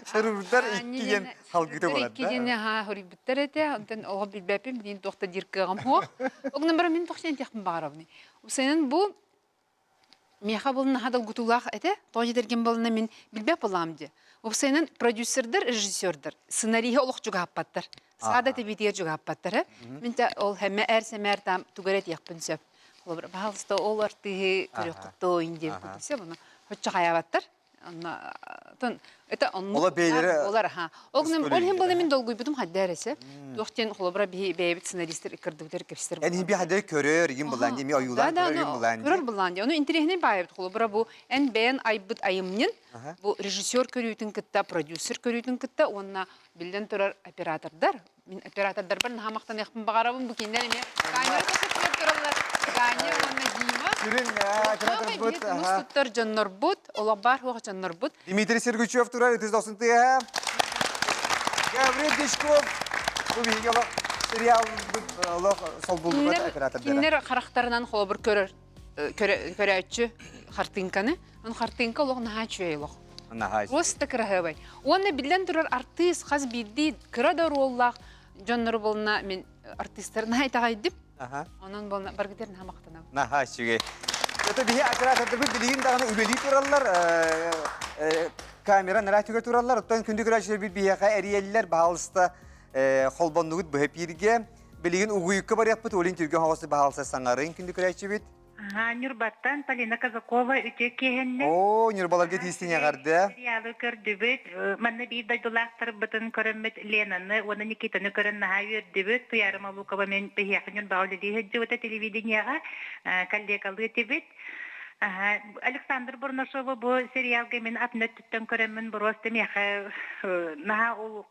Сырырдар иккиэн халгыта болар да. Иккиэн аха хоруйбуттар этэ. Онтон оҕо билбэппин, билин туох да диир кыаҕым суох. Огнан баран мин тохсен тиэхпин баҕарабын. Усайнан бу Миэхэ бұл наһаа долгутуулаах этэ. Тоҕо диэтэргин буолна мин билбэт буолаам дии. Уопсайынан продюсердар, режиссердар сценариһы олох чугаһаппаттар. Саада тэбиитигэр чугаһаппаттар. Э. Мин те ол хэммэ эр сэмээр там тугу эрэ этиэхпин сөп. Холобура, пожалуйста, ол артыыһы көрүөххүт диэн курдук сөп. Ону хоччо хайаабаттар. Онно это оннук Ола бэйлэрэ буолар аха. Ол гынан ол иһин буолла мин долгуйбутум хадда эрэсэ. Туох диэн холобура биһи бэйэбит сценаристар иккардыбытар кэпсэтэр Эн иһин би хадда көрөр игин булан дии, ми ойуулаан көрөр игин булан Көрөр булан дии. Ону интэриэһинэй баайбыт холобура бу эн бэйэн айбыт айымньын бу режиссер көрүүтүн кытта, продюсер көрүүтүн кытта уонна биллэн турар оператордар Мин оператордарбар наһаа махтаныахпын баҕарабын. Бу кинилэр эмиэ камера көсөтүгэр тураллар. Ганя уонна Дима. Сүрүн операторбут. Тумус туттар дьоннорбут, олох баар суох дьоннорбут. Дмитрий Сергучев турар, ытыс дохсун тыаһа. Гаврил Дичков. Бу биһиги олох сериалбыт олох солбуллубат оператордара. Кинилэр харахтарынан холобур көрөр көрөөччү хартыыҥканы. Ону хартыыҥка олох наһаа үчүгэй олох. Наһаа Просто кыраһыабай. Уонна биллэн турар артыыс хас биирдии кыра да оруоллаах дьоннору болна мин артыыстары наһаа итэҕэйдим. Онон болна баргытер наһаа махтанабын. Наһаа үчүгэй. Это биһи оператордарбыт билигин даҕаны үлэлии тураллар, камера нара түгэр тураллар. Оттон күндү көрөөччүлэрбит биһиэхэ эрийэллэр, баһаалыста холбоннугут быһа пииргэ. Билигин угуйукка барыахпыт, Олин түргэн хоҕосу баһаалыста саҥарын күндү көрөөччүбүт. Ньурбаттан Полина Казакова үтүө киэһэннэ. Оо, Ньурбаларга тиистин эҕэрдэ. Сериалы көрдүбүт. Манна биир дойдулаахтарбытын көрөммүт Ленаны уонна Никитаны көрөн наһаа үөрдүбүт. Туйаара Малукова мен биһиэхэ Ньурбаҕа үлэлии сылдьыбыта телевидениеҕа коллегалыы этибит. Александр Бурнашову бу сериалга мин атын өттүттэн көрөммүн боруоста миэхэ наһаа ол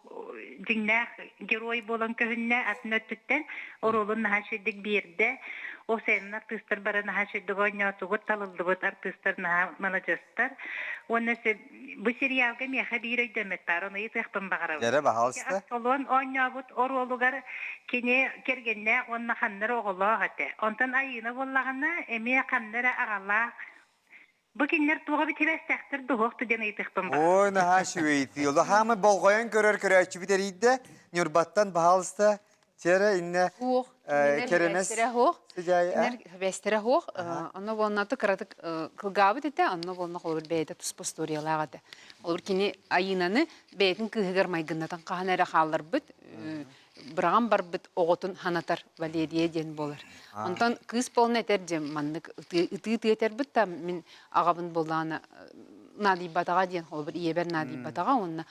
дьиҥнээх герой буолан көһүннэ атын өттүттэн оруолун наһаа үчүгэйдик биэрдэ. Ол сайынын артыыстар бары наһаа үчүгэйдик оонньоотугут, талыллыбыт артыыстар наһаа маладьыастар. Уонна бу сериалга миэхэ биир өйдөммөт баар, ону ыйытыахпын баҕарабын. Дьэрэ, баһаалыста. Аскалон оонньообут оруолугар кини кэргэннээх уонна ханна эрэ оҕолоох этэ. Онтон Айыына буоллаҕына эмиэ ханна эрэ аҕалаах Бу кинилэр туох эбит сибээстээхтэр дуһуох диэн ыйытыахпын баҕарабын. Ой, наһаа үчүгэй. Улахаамы болҕойон көрөр көрөөччүбүт эрийдэ. Ньурбаттан баһаалыста Чэрэ иннэ Хуох. Кэрэмэс хуох. Сибээстэрэ хуох. Онно буолнаты кыратык кылгаабыт этэ, онно буолна холобур бэйэтэ туспа историялаах этэ. Холобур кини Айыынаны бэйэтин кыыһыгар майгыннатан хаһан эрэ хаалларбыт быраҕан барбыт оҕотун ханатар Валерия диэн буолар. Онтон кыыс буолна этэр дьэ маннык ытыы ытыы этэрбит да мин аҕабын буоллаҕына наадыйбатаҕа диэн холобур ийэбэр наадыйбатаҕа уонна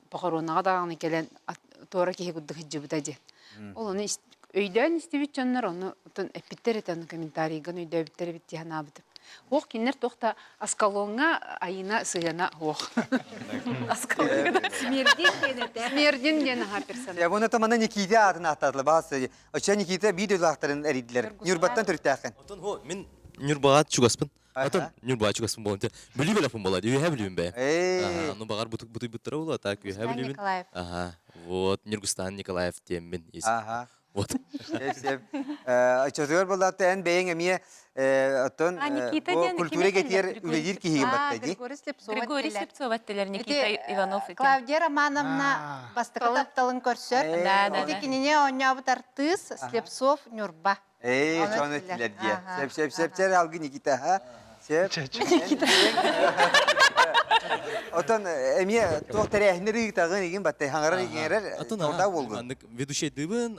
похороннаҕа даҕаны кэлэн туора киһи курдук сылдьыбыта диэн. Ол ону өйдөөн истибит дьоннор ону оттон эппиттэр этэ ону комментарийгын өйдөөбүттэр эбит дии санаабытым. Ох кинилэр туох да Аскалоҥҥа Айына сыһыана суох. Аскалоҥҥа Смердин диэн этэ. Смердин диэн аһа персонаж. Я буну тамана Никита аатын ааттаатылар. Баас Оча Никита биир дойдулаахтарын эрийдилэр. Ньурбаттан төрүттээххин. Отон хо мин Ньурбаҕа чугаспын. Отон Ньурбаҕа чугаспын буолан Бүлүү бэлэхпин буолла. Үөһэ Бүлүүм бэйэм. Ага, ну баҕар бутуйбуттара буолуо, так үөһэ Бүлүүбүн. Ага, вот Ньургустан Николаев диэммин. Ага. Вот. Сөп. Оччотугар буоллаата эн бэйэҥ эмиэ оттон культура кэтиэр үлэлиир киһигин батта дии. Григорий Слепцов эттилэр Никита Иванов. Клавдия Романовна бастакы тапталын көрсөр. Ити кинини оонньообут артыыс Слепцов Ньурба. Ээ, соны эттилэр дии. Сөп, сөп, сөп, сөп, алгы Никита, Сөп. Никита. Отон эмиэ туох тэрээһиннэр ыытаҕын игин баттай хаҥарар игиҥэрэр ордаа буолгун. Маннык ведущайдыыбын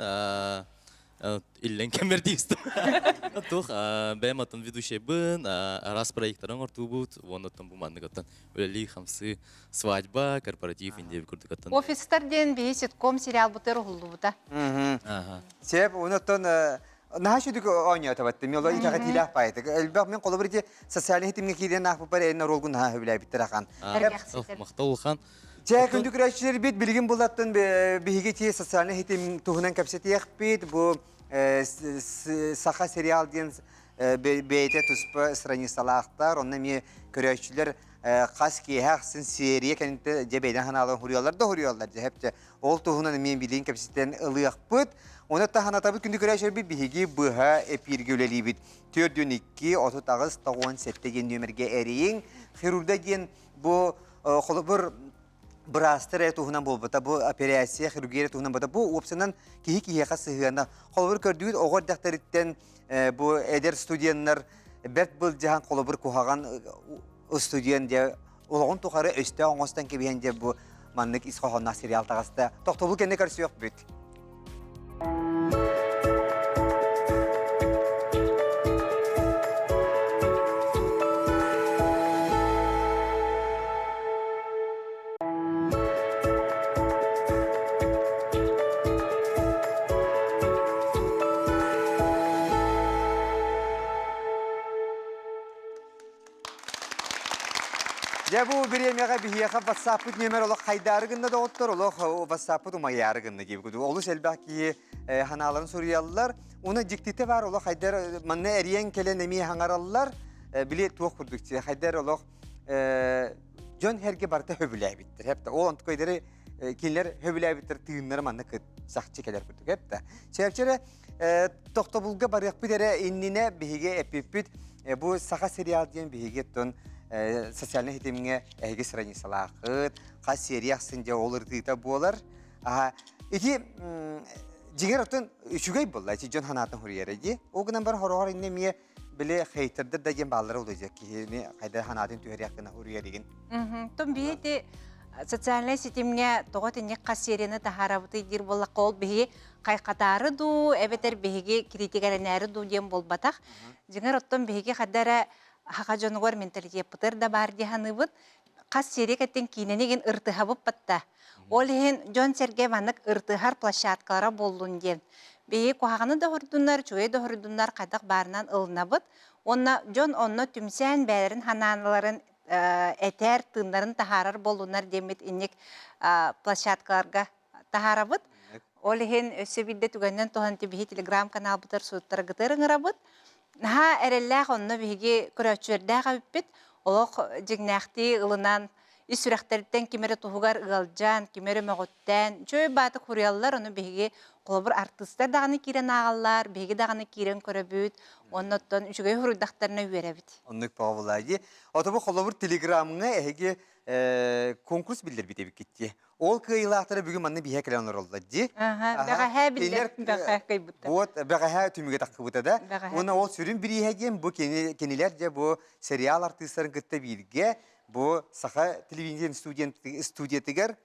иллэҥ кэммэр диистим. Туох бэйэм атын ведущайбын, араас проекттарын оҥортуубут, уонна оттон бу маннык оттон үлэлии хамсыы свадьба, корпоратив индия курдук оттон. Офистар диэн биһи ситком сериалбытыгар уһуллубута. Сеп, онуттан наһаа сүдүк оонньоотобат мен олор итэҕэтиилээх баайытык. Элбэх мен холобур ити социальный хитимҥэ киирэн аахпыппар эн оруолгун наһаа сөбүлээбиттэр ахан. Махтал улахан. Чэ, күндү көрөөччүлэрбит, билигин булаттан биһиги ти социальный хитим туһунан кэпсэтиэхпит. Бу Саха сериал диэн бэйэтэ туспа страницалаахтар. Онно эмиэ көрөөччүлэр хас киэһэ ахсын серия кэнниттэн дьэ бэйдэн ханааларын хуруйаллар да хуруйаллар дьэ хэпчэ ол туһунан эмиэ билигин кэпсэтэн ылыахпыт. Оны таһанатабыт күндү көрөөччүлэрбит биһиги быһа эпииргэ үлэлиибит. 4 2 38 97 диэн нүөмэргэ эрийиҥ. Хирурда диэн бу холобур быраастар эрэ туһунан буолбата, бу операция, хирургия эрэ туһунан буолбата. Бу уопсанан киһи киһиэхэ сыһыана. Холобур көрдүүр оҕо эрдэхтэриттэн бу эдэр студеннар бэрт былдьаһан холобур куһаҕан студент дьэ олоҕун тухары өстөөх оҥостон кэбиһэн дьэ бу маннык ис хоһоонноох сериал таҕыста. Тохтобул кэннэ көрсүөхпүт. Дьэ бу бириэмэҕэ биһиэхэ ватсаппыт нүөмэр олох хайдаары гынна доҕоттор, олох ватсаппыт умайаары гынна диэбит. Олус элбэх киһи ханааларын суруйаллар. Уна дьиктитэ баар олох хайдар манна эриэн кэлэн эмиэ хаҥараллар. Били туох курдук хайдар олох дьон herге барыта хөбүлээбиттэр. Хепта ол онтукайдары кинилэр хөбүлээбиттэр тыыннара манна кыт сахчы кэлэр курдук хепта. Чэпчэрэ тохтобулга барыахпыт эрэ иннинэ биһиги эппиппит бу саха сериал диэн биһиги оттон социальнай ситимҥэ эһиги страницалаахыт хас серия ахсын дьэ ол ырытыыта буолар аха ити дьиҥэр оттон үчүгэй буолла ити дьон санаатын хуруйара дии ол гынан баран хороҕор иннэ эмиэ били хейтердер да диэн бааллара улуйдьа киһини хайда санаатын түһэриэх гына хуруйаригин Тон биһи социальнай ситимҥэ тоҕо итинник хас серияны таһаарабытый диир буоллахха ол биһиги хайхатаары дуу эбэтэр биһиги критикэлэнээри дуу диэн буолбатах. Дьиҥэр оттон биһиги хадда эрэ саха дьонугар менталитеппытыгар да баар дии саныыбын. Хас серия кэттин киинэни игин ыртыһабыт батта. Ол иһин дьон-сэргэ маннык ыртыһар площадкалара буоллун диэн. Биһиги куһаҕаны да оһордуннар, үчүгэйи да оһордуннар хайдах баарынан ылынабыт. Уонна дьон онно түмсэн бэйэлэрин санааларын этэр, тыыннарын таһаарар буоллуннар диэммит инник площадкаларга таһаарабыт. Ол иһин өссө биирдэ түгэнинэн туһан биһи телеграм-каналбытыгар суруттаргытыгар ыҥырабыт. Наһаа эрэллээх онно биһиги көрөөччүлэрдээх эбиппит. Олох дьиҥнээхтии ылынан ис сүрэхтэриттэн ким эрэ туһугар ыалдьан, ким эрэ мөҕүттэн, үчүгэй баатык хуруйаллар, ону биһиги холобур артыыстар даҕаны киирэн ааҕаллар, биһиги даҕаны киирэн көрөбүт, уонна оттон үчүгэй хуруйдахтарына үөрэбит. Оннук баҕабылаа дии. Отобу холобур телеграмҥа эһиги конкурс биллэрбит эбиккит дии. Ол кыайыылаахтара бүгүн манна биһэ кэлэн олороллор дии. Бэҕэһээ биллэр, бэҕэһээ кыайбыттар. Вот бэҕэһээ түмүгэ таххыбыта да. Уонна ол сүрүн бирииһэ диэн бу кинилэр дьэ бу сериал артыыстарын кытта бииргэ бу Саха телевидение студиятыгар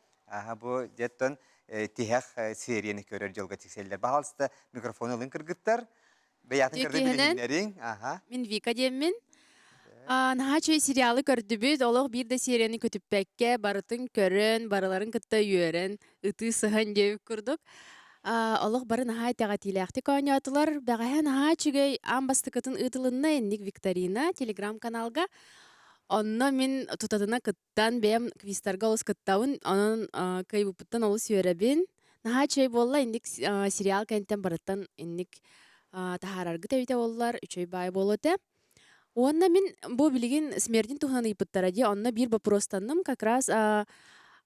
бу дьэттэн тиһэх серияны көрөр дьолго тиксэллэр. Баһаалыста микрофон ылын кыргыттар. Бэйэтин кырды билиһиннэриҥ. Аха. Мин Вика диэммин. Наһаа үчүгэй сериалы көрдүбүт. Олох биир да серияны көтүппэккэ, барытын көрөн, барыларын кытта үөрэн, ытыы сыһан диэбит курдук. Олох бары наһаа итэҕэтиилээхтик оонньоотулар. Бэҕэһээ наһаа үчүгэй аан бастакытын ыытылынна инник викторина телеграм-каналга. Онно мин тутатына кыттан, бэйэм квизтарга олус кыттабын. Онон кыайбыппыттан олус үөрэбин. Наһаа үчүгэй буолла, инник сериал кэнниттэн барыттан инник таһаараргыт эбитэ буоллар, үчүгэй баай буолуо этэ. Уонна мин бу билигин смертин туһунан ыйыппыттара дии, онно биир вопростанным, как раз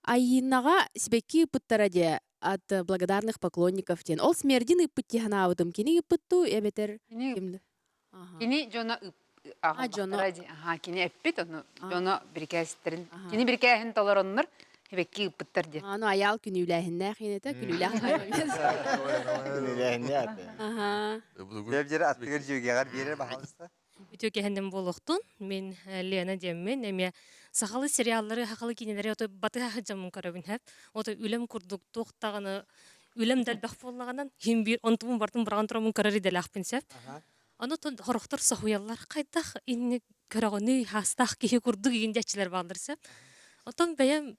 Айыынаҕа сибэкки ыыппыттара дии от благодарных поклонников диэн. Ол смердин ыыппыт дии санаабытым. Кини ыыппыт дуу, эбэтэр ким Кини дьоно аҕалбахтара дии. Аха, кини эппит, ону дьоно бирикээстэрин, кини бирикээһин толороннор сибэкки ыыппыттар диэн. Аны аяал күнүүлээһиннээх иэнэтэ, күнүүлээх Күнүүлээһиннээх. Аха. Дьэбдьэрэ аттыгар дьүөгэҕэр биэрэр баһаалыста. Үтүө кэһэнним буолуохтун. Мин Лена диэммин. Эмиэ сахалы сериаллары, сахалы кинилэри ото батыһа сылдьаммын көрөбүн хэп. Ото үлэм курдук туох даҕаны үлэм да элбэх буоллаҕынан иһин биир онтубун бартын быраҕан тураммын көрөр идэлээхпин сөп. Ону хорохтор соһуйаллар хайдах инник көрөҕүнүй хаастаах киһи курдук игин диэччилэр бааллар сөп. Оттон бэйэм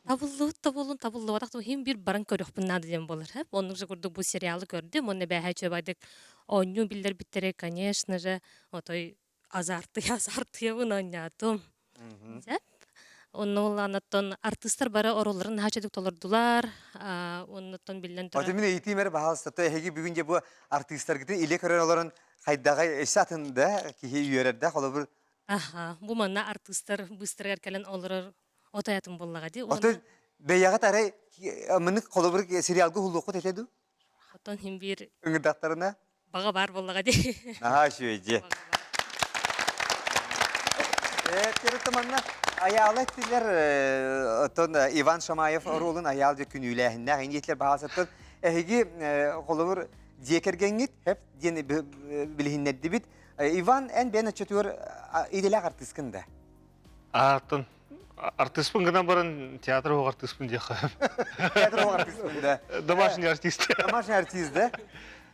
табыллыбыт да буоллун табыллыбатах да иһин биир баран көрүөхпүн наада диэн буолар сөп. Оннук же курдук бу сериалы көрдүм уонна бээһээ үчүгэйдик оонньуу биллэрбиттэрэ конечно же отой азартыйа азартыйабын оонньоотум. Сөп. Онно улаанаттан артыыстар бары оруолларын наһаа үчүгдүк толордулар. Оннуттан биллэн турар. Аты мин ыйытыым эрэ баһаалыста то эһиги бүгүн дьэ бу артыыстаргытын илэ көрөр олорон хайдаҕай өссө атын да киһи үөрэрдэх холобур Аха, бу манна артыыстар быыстарыгар кэлэн олорор отой атын буоллаҕа дии. Отой бэйэҕит арай мынык холобур сериалга уһулуоххут этэ дуу? Оттон иһин биир ыҥырдахтарына баҕа баар буоллаҕа дии. Наһаа үчүгэй дьиэ. Э, манна Айаала эттилэр, оттон Иван Шамаев оруолун Айаал дьэ күнүүлээһиннээх иниэтилэр баһаасаттан эһиги холобур дьиэ кэргэҥҥит хэп диэн билиһиннэрдибит. Иван, эн бэйэн оччотугар идэлээх артыыскын да? Ааттан артыыспын гынан баран театр оһох артыыспын диэххэ. Театр оһох артыыспын да. Домашний артист. Домашний артист да?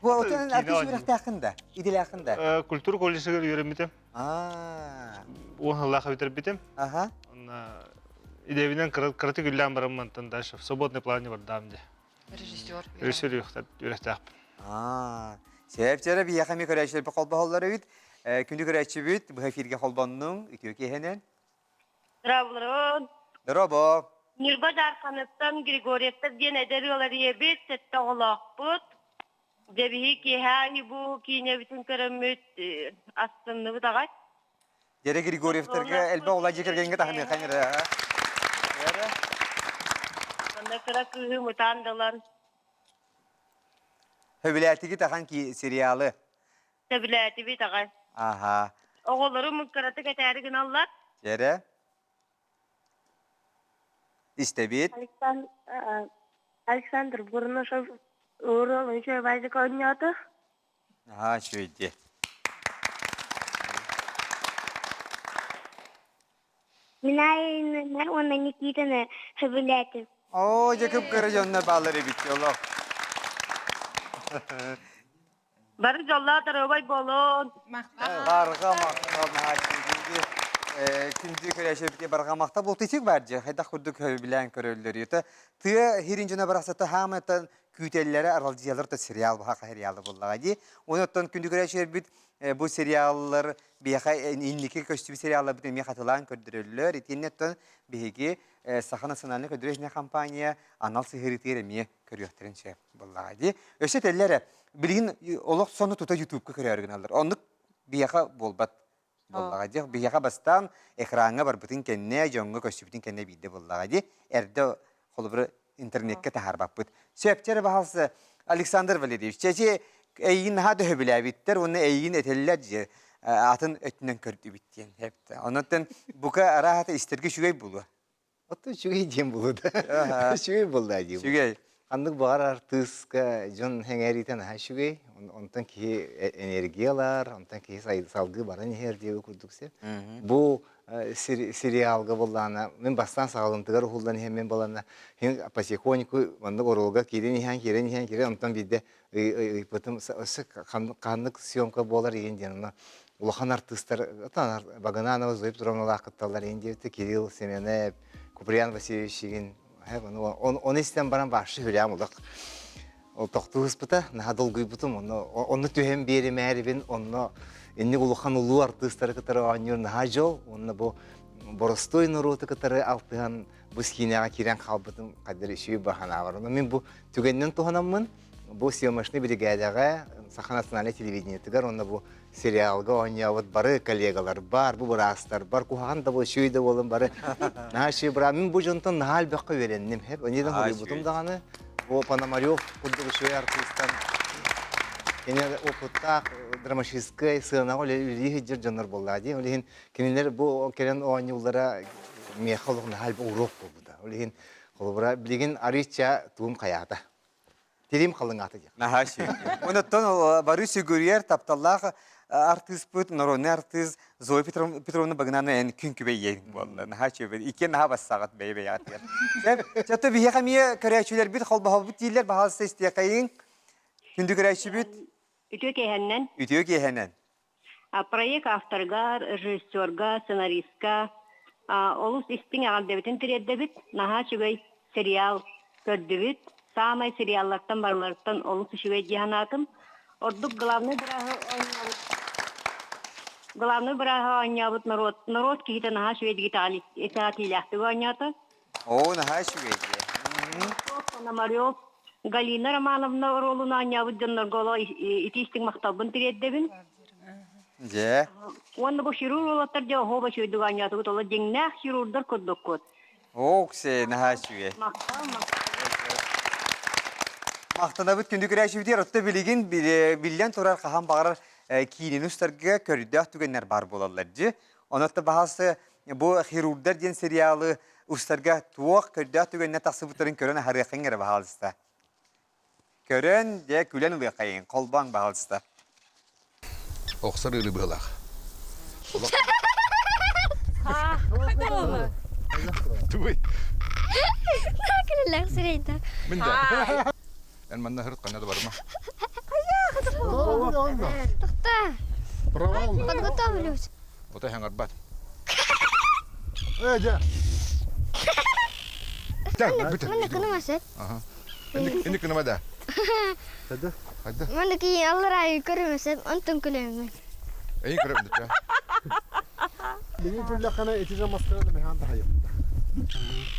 Бу отон артист үөрэхтээххин да? Идэлээххин да? Культура колледжыгар үөрэммитим. Аа. Уон сыллаах бүтэрбитим. Аха. Онно идэбинэн кыратык үллээн баран мантан дальше в свободный плане бардаам дии. Режиссер. Режиссер үөрэхтээхпин. Аа. Сээпчэрэ биһиэхэ эмиэ көрөөччүлэрбит холбоһоллор эбит. Күндү көрөөччүбүт, быһа эфиргэ холбоннуҥ, үтүө киэһэнэн. Здравствуйте. Дорообо. Ньурба Дьаарханыттан Григорьевтар диэн эдэр ыал эрийэбит, сэттэ оҕолоохпут. Дьэ биһи киэһээ бу киинэбитин көрөммүт астынныбыт аҕай. Дьэрэ Григорьевтарга элбэх оҕолоох дьиэ кэргэҥҥэ таһыныахха эрэ. Манна кыра кыыһым ытаан да ылан. Сөбүлээтигит ахан сериалы. Сөбүлээтибит аҕай. Аха. Оҕолорум кыратык этээри гыналлар. Дьэрэ. Истэбит. Александр Бурнашев оруолун үчүгэй баайдык оонньоото. Аһаа, үчүгэй Мин Айыыны уонна Никитаны сөбүлээтим. Оо, дьэ кып-кыра дьоннор бааллар эбит олох. Бары дьоллоох доруобай буолун. Барҕа махтал наһаа күндү көрөөччүбүтэ барҕа махтал буолтуйсук бар дьэ хайдах курдук билэн көрөллөр тыа хирин дьоно барахсата хааматтан күүтэллэрэ аралдьыйалар то сериал баха сериалы буллаҕа дии онуттан күндү көрөөччүлэрбит бу сериаллар биһиэхэ инники көстүбүт сериалларбыт эмиэ хатылаан көрдөрөллөр итиэннэ биһиги Саха национальнай көрдөрөр компания анал сыһыарыытыгар эмиэ көрүөхтэрин сөп буоллаҕа дии. Өссө этэллэр эрэ, билигин олох сону тута ютубка көрөөрү гыналлар. Оннук биһиэхэ буолбат буоллаҕа дии. Биһиэхэ бастаан экраҥҥа барбытын кэннэ, дьоҥҥо көстүбүтүн кэннэ биирдэ буоллаҕа дии. Эрдэ холобура интернеккэ таһаарбаппыт. Сөпчө эрэ баһалса Александр Валерьевич, чэчи эйигин наһаа төһөбүлээбиттэр уонна эйигин этэллэр дьэ атын өттүнэн көрдүбүт диэн. Онон бука арааһата истэргэ үчүгэй буолуо. Оттон үчүгэй диэн буолуо да. Үчүгэй буолла дии. Үчүгэй. Ханнык баҕар артыыска дьон сэҥээриитэ наһаа үчүгэй. Онтон киһи энергиялар, онтон киһи салгыы баран иһэр диэби курдук сир. Бу сериалга буоллаҕына, мин бастаан саҕалымтыгар уһуллан иһэн мин баланна потихоньку маннык оруолга киирэн иһэн, киирэн иһэн, киирэн, онтон биирдэ ыйыппытым өссө ханнык съемка буолар игин диэн онно улахан артыыстар Багынанова Зоя Петровналаах кытталлар игин диэбитэ Кирилл Семенов Куприян Васильевич игин оны истэн баран вообще хүлэм улах ол тохтуу ыспыта наһаа долгуйбутум онно онно түһэн биэримээрибин онно инник улахан улуу артыыстары кытары оонньуур наһаа дьол уонна бу боростуой норуоту кытары алтыһан бу киинэҕэ киирэн хаалбытым хайдах үчүгэй баһанаабар онно мин бу түгэнинэн туһанаммын Бу съемочный биригээдэҕэ Саха национальнай телевидениетыгар уонна бу сериалга оонньообут бары коллегалар бар, бу быраастар бар, куһаҕан да үчүгэй да буолун бары наһаа үчүгэй быра. Мин бу дьонтон наһаа элбэххэ үөрэнним. Хэп, ониден хоруйбутум даҕаны бу Пономарев курдук үчүгэй артыыстан кини опыттаах драматическай сыанаҕа үлэлии сылдьар дьоннор буоллаа дии. Ол иһин кинилэр бу кэлэн оонньууллара миэхэ олох наһаа элбэх уруок буолбута. Ол иһин холобура билигин арыычча туум хайаата. Тирим халыҥаата диэх. Наһаа үчүгэй. Онуттан бары сүгүрүйэр тапталлаах артыыспыт, народный артыыс Зоя Петровна Багынана эн күн күбэй ийэҥ буолла. Наһаа үчүгэй. Иккиэн наһаа бассаҕыт бэйэ-бэйэҕитигэр. Чато биһиэхэ эмиэ көрөөччүлэрбит холбоһобут дииллэр, баһаалыста истиэхэйиҥ. Күндү көрөөччүбүт. Үтүө киэһэннэн. Үтүө киэһэнэн. Проект авторыгар, режиссерга, сценаристка олус истиҥ эҕэрдэбитин тириэрдэбит. Наһаа үчүгэй сериал көрдүбүт. Саамай сериаллартан барыларыттан олус үчүгэй дии санаатым. Ордук главный бырааһы оонньообут главный бырааһы оонньообут норуот норуот киһитэ наһаа үчүгэй итэҕэтиилээхтик оонньоото. Оо, наһаа үчүгэй дии. Пономарев Галина Романовна оруолун оонньообут дьоннорго оло ити истиҥ махталбын тириэрдэбин. Дьэ. Уонна бу хирург уолаттар дьэ оһуоба үчүгэйдик оонньоотугут, оло дьиҥнээх хирурдар курдуккут. Ооксе, наһаа үчүгэй. Махтал, Махтанабыт күндү көрөөччүбүтүгэр отто билигин биллэн турар хаһан баҕарар киинини устарга көрдөөх түгэннэр баар буолаллар дьи. Онон баһасы Бу «Хирурдар» диэн сериалы устарга туох көрдөөх түгэннэр тахсыбыттарын көрөн аһарыаххыҥ эрэ баһаалыста. Көрөн, дьэ, күлэн ылыаххайыҥ, холбооҥ баһаалыста. Охсор ыарыы быһыылаах. Тугуй? Мин да. Эн манна һырыт ханна да барыма. Тоқта. Подготовлюсь. Отой хаҥарбат. Маны кынымасат. Ини кыныма да. Маны ки алларай көрүмөсөт, онтон күлөмүн. Эйин көрөмүн да. Билигин күллэххинэ ити замастарын эмэһээн таһайыахта.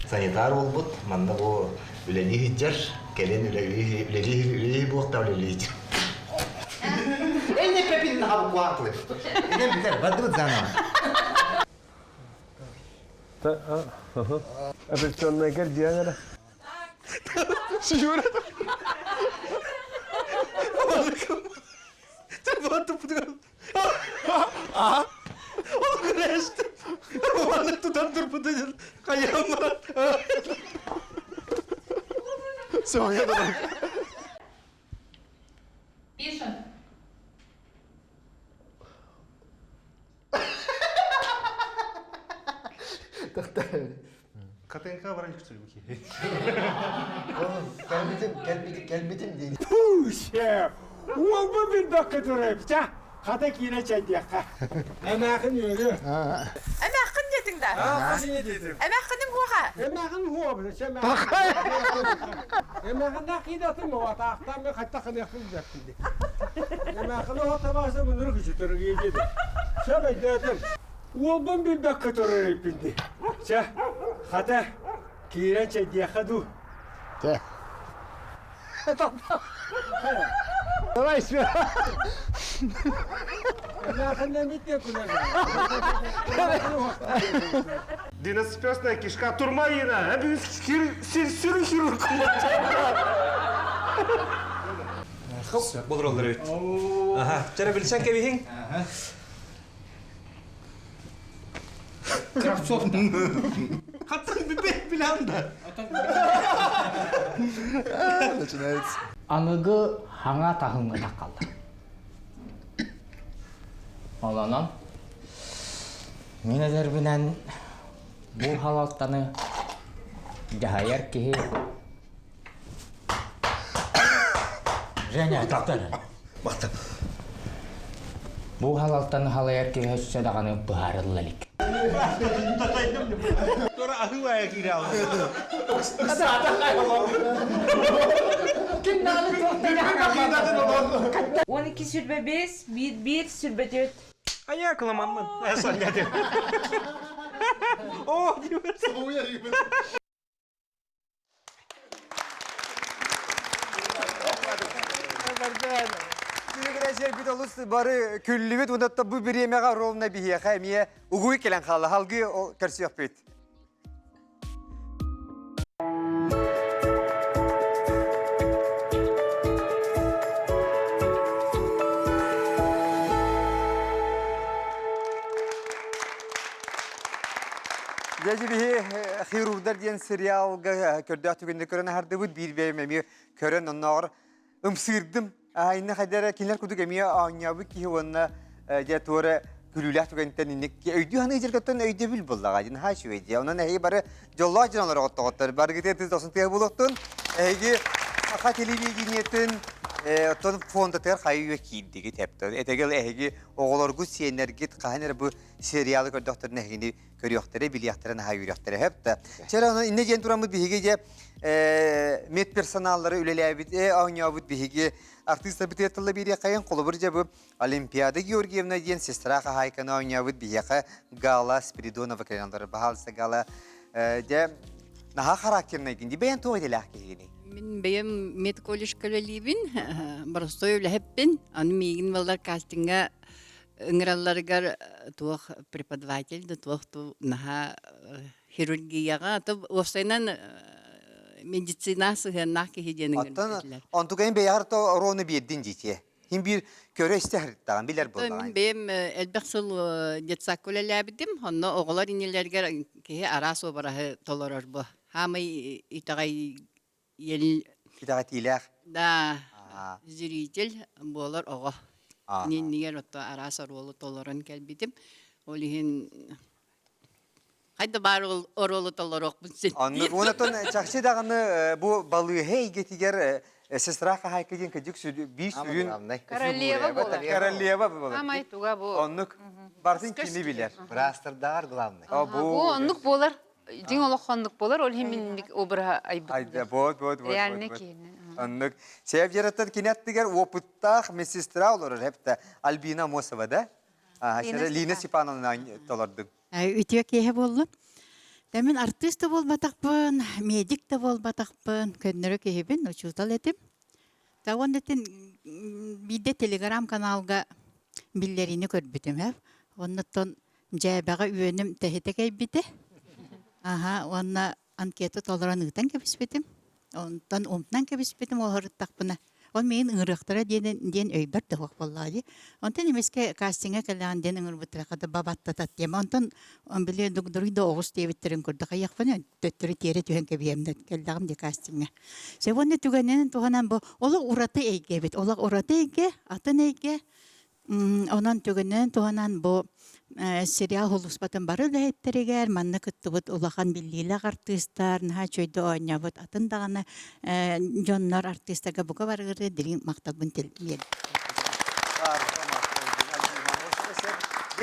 Санитар буолбут, манна бу үлэлии сылдьар, кэлин үлэлии үлэлии үлэлии буолта үлэлии сылдьар. Эй, не пепин на хабукуатлы. Инем битер, бардыбыт заново. Операционнайгар диэн эрэ. Сеньора. Ол тутан турбутун хайааммар. Соня да. Пишем. КТНК баран күтүрбү Кэлбитим, кэлбитим, кэлбитим дии. Пуше! Уолбу билбэккэ турайбыча. Хата киирэ чэйдиэххэ. Эмээхин үөрү. Эмээххин диэтиҥ да? Эмээххиним хуоха. Эмээхин хуобуна, Эмээхиннээх киидатын муҕатаахтаан мен хатта хыныахпын билбэппин дии. Эмээхин оһо табааса мунур күчүтөр диэди. Сөп өйдөөтүм. Уолбун билбэккэ турар эбиппин дии. Чэ, хата, киирэн чэйдиэххэ дуу. Чэ. Давай сюда. Двенадцатиперстная кишка турмалина. Сир хирург. Болор олар эбит. Аха, чара билсэн кэбиһиҥ. Кравцов. Хаттан билэн да. Начинается. Аныгы хаҥа таһымҥа таххаллар. Олонон мин эдэрбинэн бу халалтаны дьаһайар киһи Женя, тахтар. Бахта. Бу халалтаны халайар киһи өссө даҕаны быһаарылла илик. Тура аһыы киирэ Он икки сүрбэ бес, биир биир сүрбэ түөрт. Ая кыламаммын. О, Күлүгүрэ олус бары күллүбүт, уонна бу бириэмэҕэ ровно биһиэхэ эмиэ угуй кэлэн хаалла. Халгыы көрсүөхпүт. Дьэ биһи хирурдар диэн сериалга көрдөөх түгэннэри көрөн аһардыбыт. Биир бэйэм эмиэ көрөн оннооҕор ымсыырдым. Айна хайдара кинилэр курдук эмиэ оонньообут киһи уонна дьэ туора күлүүлээх түгэнтэн инник өйдүү саныы дьэргэттэн өйдөбүл буллаҕа дин хаай үчүгэй дии. Онон эһиги бары дьоллоох дьон олорор оттоҕоттор. Барыгытыгар тыс дохсун тыа буолуохтун. Эһиги саха телевидениетын оттон фондатыгар хайы үйэ киирдигит эптон. Этэгэл эһиги оҕолоргут, сиэннэргит хаһан эрэ бу сериалы көрдөхтөрүнэ эһигини көрүөхтэрэ, билиэхтэрэ, наһаа үөрүөхтэрэ сөп да. Чэ, онон иннэ диэн тураммыт биһиги дьэ медперсоналлары үлэлээбит, оонньообут биһиги артыыстарбытыгар тылла биэриэххэйин. Холобур дьэ бу Олимпиада Георгиевна диэн сестра хаһаайканы оонньообут биһиэхэ Гала Спиридонова кэлэн олорор. Баһаалыста Гала дьэ наһаа характернайгын ди бэйэн туох идэлээх киһигиний? Мин бэйэм медколледжка үлэлиибин, боростуой үлэһиппин. Аны миигин баллар кастиҥҥа ыҥыралларыгар туох преподаватель да туох наһаа хирургияҕа то уопсайынан медицина сыһыаннаах киһи диэн ыҥырбыт Онтукайын бэйэҕэр то оруону биэрдин диитиэ. Хин биир көрө истэ сырыттаҕын билэр буоллаҕын. Мин бэйэм элбэх сыл детсадка үлэлээбитим. Онно оҕолор иннилэригэр киһи араас уобараһы толорор бу. Хаамай итэҕэй Итэҕэтиилээх. Да, зритель буолар оҕо. Иннигэр отто араас оруолу толорон кэлбитим. Ол иһин хайда баар оруолу толоруохпун син. Оннук уонна чахчы даҕаны бу балыыһа эйгэтигэр сестра хаһаайка диэн кырдьык биир сүрүн Королева буолар. Королева буолар. Амай туга бу. Оннук барытын кини билэр. Быраастардааҕар главный. Бу оннук буолар. Дьиҥ олоххо оннук буолар, ол иһин минник обраһа айбыт. Айда, вот, вот, вот. Реальный киһини. Оннук. Сээп жараттан кини аттыгар опыттаах медсестра олорор хепте Альбина Амосова, да? Лина Степановна толордуҥ. Үтүө киэһэ буоллун. Да мин артыыс да буолбатахпын, медик да буолбатахпын, көннөрү киһибин, учуутал этим. Да уонна итин биирдэ телеграм-каналга биллэриини көрбүтүм ээ. Оннуттан дьээбэҕэ үөнүм тэһитэ кэйбитэ. Аха, уонна анкета толорон ыытан кэбиспитим. Онтон умтан кэбиспитим ол ырыттахпына ол миигин ыҥырыахтара диэн диэн өйбөр да суох буоллаҕа дии. Онтон эмискэ кастиҥҥа кэлэҕин диэн ыҥырбыттара хата бабаттатат диэм. Онтон били дугдуруй да оҕус диэбиттэрин курдук айахпын төттөрү тиэрэ түһэн кэбиһэм да кэллэҕим дии кастиҥҥа. Сөп уонна түгэнинэн туһанан бу олох ураты эйгэ эбит. Олох ураты эйгэ, атын эйгэ. Онон түгэнинэн туһанан бу сериал сулууспатын бары үлэһиттэригэр манна кыттыбыт улахан биллиилээх артыыстар, наһаа үчүгэйдик оонньообут атын даҕаны дьоннор артыыстарга бука барыгырга дириҥ махталбын биэрдим.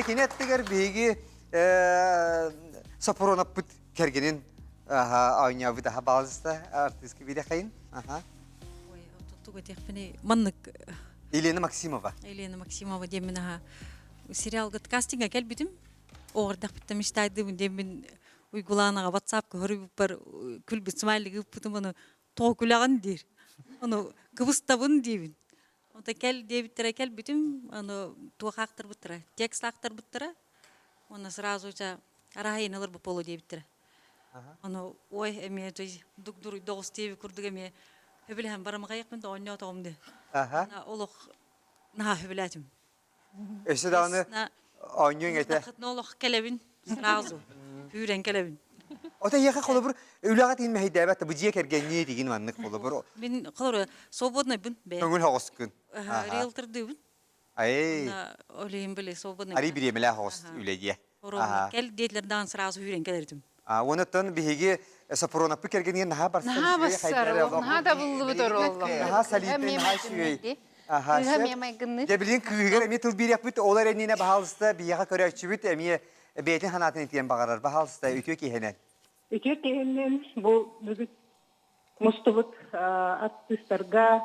Кини аттыгар биһиги Сопроноппут кэргэнин оонньообут аха баалыста артыыска биирэхэйин. Ой, тугу этиэхпиний маннык Елена Максимова. Елена Максимова диэммин аха сериалгыт кастинга кэлбитим. Оҕордахпыттан мечтайдыбын диэммин Уйгулаанаҕа WhatsApp көрүбүппэр күлбүт смайлик ыыппытым ону тоҕо күлэҕин диир. Ону кыбыстабын диибин. Онто кэл диэбиттэрэ кэлбитим, ону туох аахтарбыттара, текст аахтарбыттара. Уонна сразу ча араһайын ылар буолуо диэбиттэрэ. Ону ой эмиэ дугдуруйда оҕус диэби курдук эмиэ хөбүлэһэн барамаҕайыкпын да оонньоотоҕум дии. Олох наһаа хөбүлээтим. Өссө даҕаны оонньуоҥ этэ. Олох кэлэбин сразу үүрэн кэлэбин. Ото эйиэхэ холобур үлэҕэ тиин мэһэйдээбэт бу дьиэ кэргэннии тигин маннык холобур. Мин холобур свободнайбын бэйэ. Көҥүл хоҕускун. Риэлтордыыбын. Ай. Олейин били свободный. Ари бириэмэлээх оҕус үлэ диэ. Кэл диэтилэр даҕан сразу үүрэн кэлэритим. Онуттан биһиги Сопроноппут кэргэнигэр наһаа барсар. Наһаа барсар, наһаа табыллыбыт оруоллар. Наһаа солидный, наһаа үчүгэй. Кыыһа эмиэ майгынныыр. Дьэ билигин кыыһыгар эмиэ тыл биэриэхпит, ол эрэ иннинэ баһаалыста биһиэхэ көрөөччүбүт эмиэ бэйэтин санаатын этиэн баҕарар. Баһаалыста үтүө киһинэн. Үтүө киһинэн бу бүгүн мустубут артыыстарга,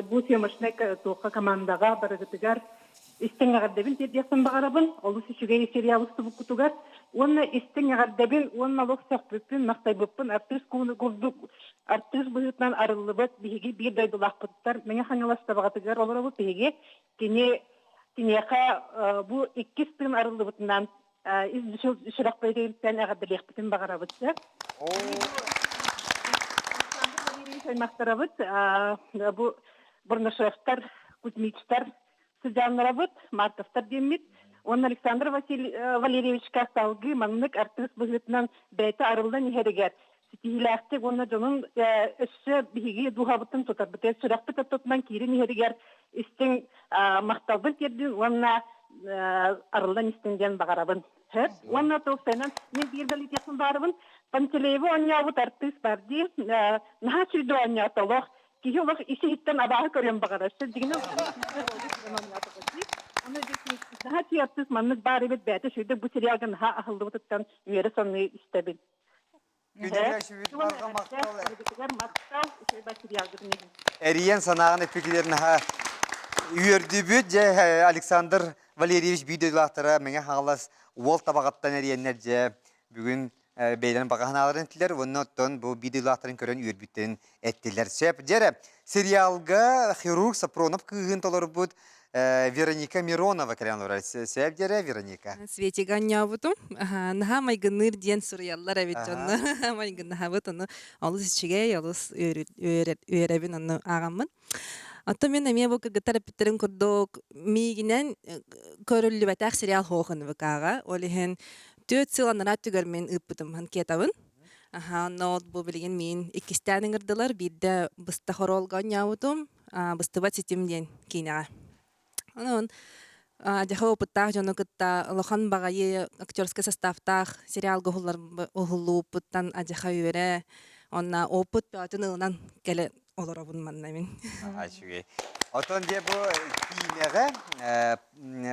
бу съемочнай туохха командаҕа барыгытыгар истиҥ эҕэрдэбин тиэрдиэхпин баҕарабын. Олус үчүгэй сериал устубуккутугар. Уонна истиҥ эҕэрдэбин уонна олох сөхпүппүн, махтайбыппын артыыс курдук артыыс быһыытынан арыллыбыт биһиги биир дойдулаахпыттар Мэҥэ Хаҥалас Табаҕатыгар олоробут биһиги кини киниэхэ бу иккис тыын арыллыбытынан ис сүрэхпититтэн эҕэрдэлиэхпитин баҕарабыт. Аймахтарабыт бу Бурнашевтар, Кузьмичтар сыдьааннарабыт, Марковтар диэммит. Уонна Александр Валерьевичка салгыы маннык артыыс быһыытынан бэйэтэ арыллан иһэригэр ситиһиилээхтик уонна дьонун өссө биһиги дууһабытын тутарбытыгар сүрэхпит ортотунан киирин иһэригэр истиҥ махталбын тиэрдин уонна арыллан истин диэн баҕарабын. Уонна туохтанан мен биир бэлитиэхпин баарыбын Пантелеевы оонньообут артыыс бар дии наһаа сүүрдэ оонньоото олох киһи олох ис-иһиттэн абааһы көрүөн баҕарар. Дьиҥинэн наһаа тий артыыс маннык баар эбит бэйэтэ сүүрдэ бу сериалга наһаа аһыллыбытыттан үөрэ саныы истэбин. Эрийэн санааҕын эппикилэр наһаа үөрдүбүт. Дьэ, Александр Валерьевич биир дойдулаахтара Мэҥэ Хаҥалас уол табаҕыттан эрийэннэр дьэ бүгүн бэйэлэрин баҕа санааларын эттилэр уонна оттон бу биир дойдулаахтарын көрөн үөрбүттэрин эттилэр. Сөп. Дьэ эрэ, сериалга хирург Сапронов кыыһын толорбут Вероника Миронова кэлэн олорор. Сөп дьэ эрэ, Вероника. Светига анньаабытым. Наһаа майгынныыр диэн суруйаллар эбит дьонно. Майгыннаһабыт ону олус үчүгэй, олус үөрэбин ону ааҕаммын. Оттон мин эмиэ бу кыргыттар эппиттэрин курдук миигинэн көрүллүбэтэх сериал суох НВК-ҕа. Ол иһин 4 сыл анараа өттүгэр мин ыыппытым анкетабын. Аха, онно бу билигин миин иккистээн ыҥырдылар. Биирдэ быстах оруолга оонньообутум. Быстыбат ситим диэн киинэҕэ. Онон дьаха опыттаах дьону кытта улахан баҕайы актерскай составтаах сериалга уһуллубуппуттан адьаха үөрэ. Онна опыт бөҕөтүн ылынан кэлэ олоробун манна мин. Үчүгэй. Отон дьэ бу киинэҕэ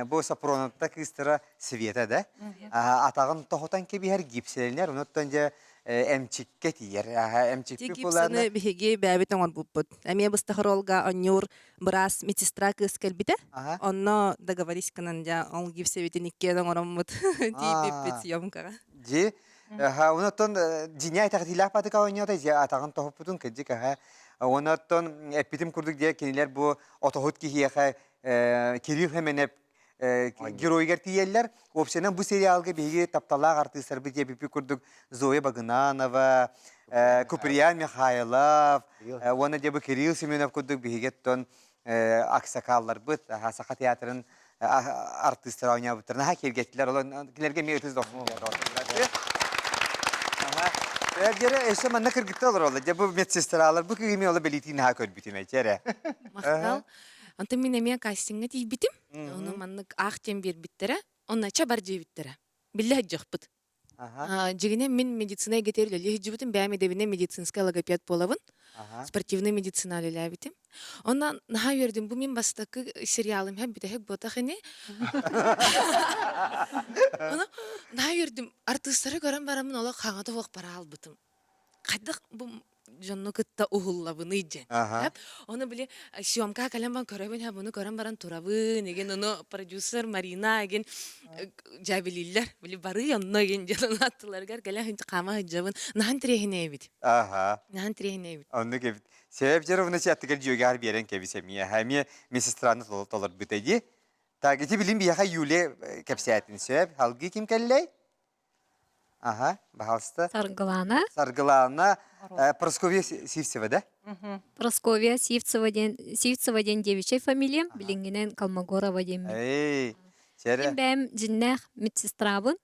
бу Сапроновта кыыстара Света да атаҕын тоһутан кэбиһэр гипсэлэнэр. Онуттан дьэ эмчиккэ тиийэр. Эмчикпит Гибсоны биһиги бэйэбит оҥорбуппут. Эмиэ быстах оруолга онньуур быраас медсестра кыыс кэлбитэ. Онно договорись гынан дьэ ол гипсэбитин иккиэн оҥороммут тиийбиппит съемкаҕа. Дьи, онон дьиҥэ итэҕэтиилээх баатыка оонньоото атаҕын тоһуппутун кырдьык аха. Онон эппитим курдук дьэ кинилэр бу отоһут киһиэхэ Кирилл Хеменеп геройгар тиийэллэр. Общайынан бу сериалга биһиги тапталаах артыыстарбыт диэбиппит курдук Зоя Багынанова, Куприян Михайлов уонна дьэ бу Кирилл Семенов курдук биһиги оттон аксакалларбыт Саха театрын артыыстара оонньообуттар. Наһаа киэргэттилэр. Ол кинилэргэ эмиэ ытыс дохсун. Дьэрэ өссө манна кыргыттар олороллор. Дьэ бу медсестралар бу кыымы ола бэлиэтии наһаа көрбүтүм эчи эрэ. Махтал. Онтон мин эмиэ кастиҥҥа тиийбитим. Ону маннык аах диэн биэрбиттэрэ. Онно ча бар диэбиттэрэ. Биллэ сылдьыахпыт. Дьигинэ мин медицина эйгэтигэр үлэлии сылдьыбытым. Бэйэм идэбинэн медицинскэй логопед буолабын. Спортивнай медицина үлэлээбитим. Онно наһаа үөрдүм. Бу мин бастакы сериалым иһэ бүтэһик буотах ини. Ону наһаа үөрдүм. Артыыстары көрөн бараммын олох хаҥата суох бара албытым. Хайдах бу дьонну кытта уһуллабыный диэн. Ону били съемкаҕа кэлэн баран көрөбүн, һэ буну көрөн баран турабын, игин ону продюсер Марина игин дьээбилииллэр. Били барыы онно игин диэн аттыларыгар кэлэн хаама сылдьабын. Наһаа интэриэһинэй эбит. Аха. Наһаа интэриэһинэй эбит. Оннук эбит. Себеп Джеровна аттыгар дьүөгээр биэрэн кэбис эмиэ. Эмиэ медсестраны толорбута дии. Так, ити билин биһиэхэ Юлия кэпсээтин сөп. Алгыы ким кэллэй? Ага, пожалуйста. Саргылана. Саргылана Прасковья Сивцева, да? Прасковья Сивцева диэн Сивцева диэн девичья фамилиям, билиҥҥинэн Колмогорова диэммин. Эй, сэрэ. Мин бэйэм дьиннээх медсестрабын,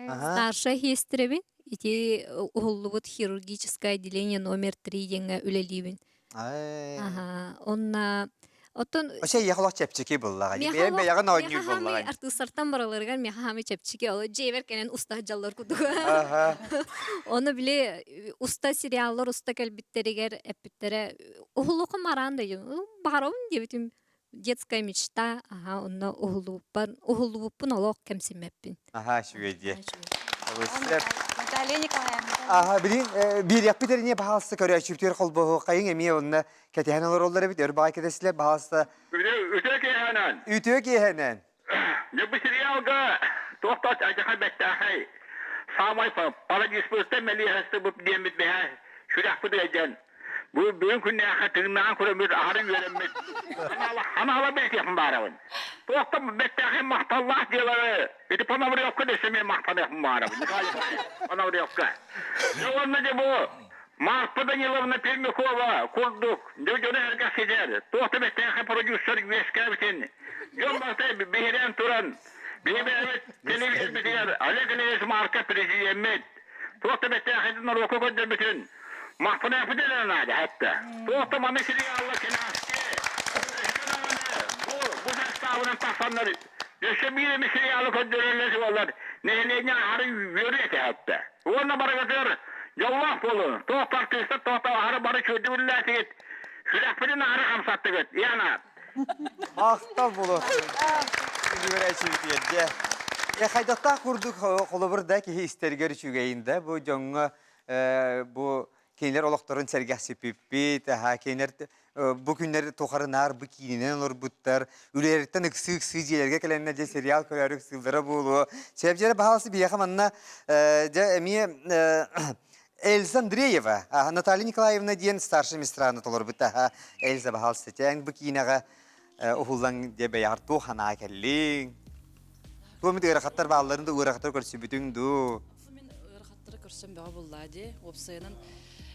старшая сиэстирэбин. Ити уһуллубут хирургическое отделение номер 3 диэҥҥэ үлэлиибин. Аха, онна оттон Вообще ехало чэпчэки буллаҕа. Бэйэм бэйэҕин оонньуур буллаҕа. Артыыстартан бараларыгар миэхэ хаамый чэпчэки, ол дьиэбэр кэлэн уста дьаллар курдук. Ону били уста сериаллар уста кэлбиттэригэр эппиттэрэ уһулукум араан да баҕарабын диэбитим детская мечта, аха, онно уһуллубуппар уһуллубуппун олох кэмсиммэппин. Аха, үчүгэй дии. Наталья Николаевна. Аха, билин биэриэхпит эрине баһаалыста көрөөччүбүтүгэр холбоһу хайың эмиэ онно кэтэһэн олороллор эбит, өр баҕай кэтэстилэр, баһаалыста. Үтүө киэһэнэн. Үтүө киэһэнэн. Дьэ бу сериалга туох да адьаха бэттээхэй саамай парадиспыттан мэлиэхэстибыт диэммит бэһэ сүрэхпит ыалдьан Бу бүгүн күннээххэ тыыннаан көрөммүт, аһары үөрэммит. Ханаала бэлтиэхпин баарабын. Туохта бэттээхэй махталлаах дьыалары ити Пономаревка да эмиэ махтаныахпын баарабын. Николай Пономаревка. Дьэ уонна дьэ бу Марфа Даниловна Пермякова курдук дьэ дьону эргэх сидэр, туох да бэттээхэй продюсер үөскээбитин дьон барыта биһирээн туран биһи бэйэбит телевизорбитигэр Олег Ильич Марков президеммит туох да бэттээхэйдин норуокка көрдөрбүтүн Махтаныахпыт эрэ наада хатта. Туох да маннык сериалла кэнэҕэски бу бу састаабынан тахсаннар өссө биир эмэ сериалы көрдөрөллөр буоллар нэһилиэнньэ аһары үөрүө этэ хатта. Уонна барыгытыгар дьоллоох буолун. Туох да артыыстар туох да аһары бары үчүгэйдик сүрэхпитин аһары хамсаттыгыт. Яна. Махтал буолуохтун. Үөрээччибитигэр дьэ. Э, хайдахтаах курдук холобур да киһи истэригэр үчүгэйин да бу дьоҥҥо бу кинилэр олохторун сэргэхсиппиппит, кинилэр бу күннэр тухары наар бу киининэн олорбуттар, үлэлэриттэн ыксыы-ыксыы дьиэлэргэ кэлэннэр дьэ сериал көрөөрү ыксыыллара буолуо. Сэбдьэрэ баһаалысы биһиэхэ манна дьэ эмиэ Эльза Андреева, Наталья Николаевна диэн старший медсестраны толорбута. Эльза баһаалыста эн бу киинэҕэ уһуллан дьэ бэйэҕэр туох санаа кэллиҥ? Туомит ыарахаттар баалларын да ыарахаттар көрсүбүтүҥ дуу? Мин ыарахаттары көрсөн бөҕө буллаа дии. Уопсайынан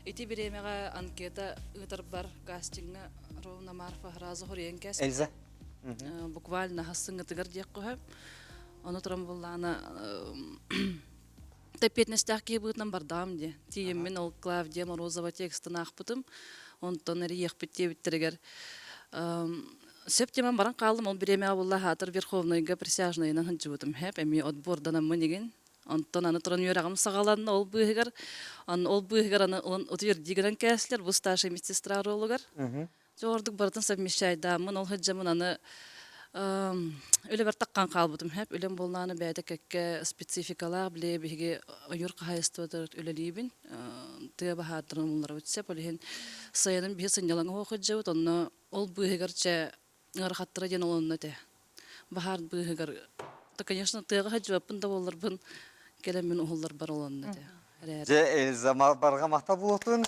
ити бириэмэҕэ анкета ыытарбар кастиҥҥа ровно Марфа сразу хоруйан кэс. Эльза. Буквально хассыҥҥытыгар диэх көһө. Ону туран буллаана тэппиэтинэстээх киһи быһыытынан бардаҕым дии. Тиийэммин ол Клавдия Морозова текстын аахпытым. Онтон эрийиэхпит диэбиттэригэр сөп темам баран хааллым. Ол бириэмэҕэ булла аһаатар Верховнайга присяжнайынан сылдьыбытым. Хэп эмиэ отборданаммын игин. Онтон аны туран үөрэҕим саҕаланна ол быыһыгар. Аны ол быыһыгар аны утуйар дии гынан кээслэр бу старшай медсестра ролугар. Дьэ ордук барытын совмещайдааммын ол сылдьаммын аны. Үлэбэр таххан хаалбытым хэп. Үлэм буоллаҕына бэйэтэ кэккэ спецификалаах, били биһиги ойуур хаһаайыстыбатыгар үлэлиибин. Тыа баһаардарын умулларабыт сөп. Ол иһин сайынын биһи сынньалаҥа суох сылдьабыт. Онно ол быыһыгар чэ ыарахаттара диэн ол онно этэ. Баһаар быыһыгар, да, конечно, тыаҕа сылдьыбаппын да буолларбын, кэлэммин уһулларбар ол онно этэ. Дьэ, Эльза, барҕа махтал буолуохтун.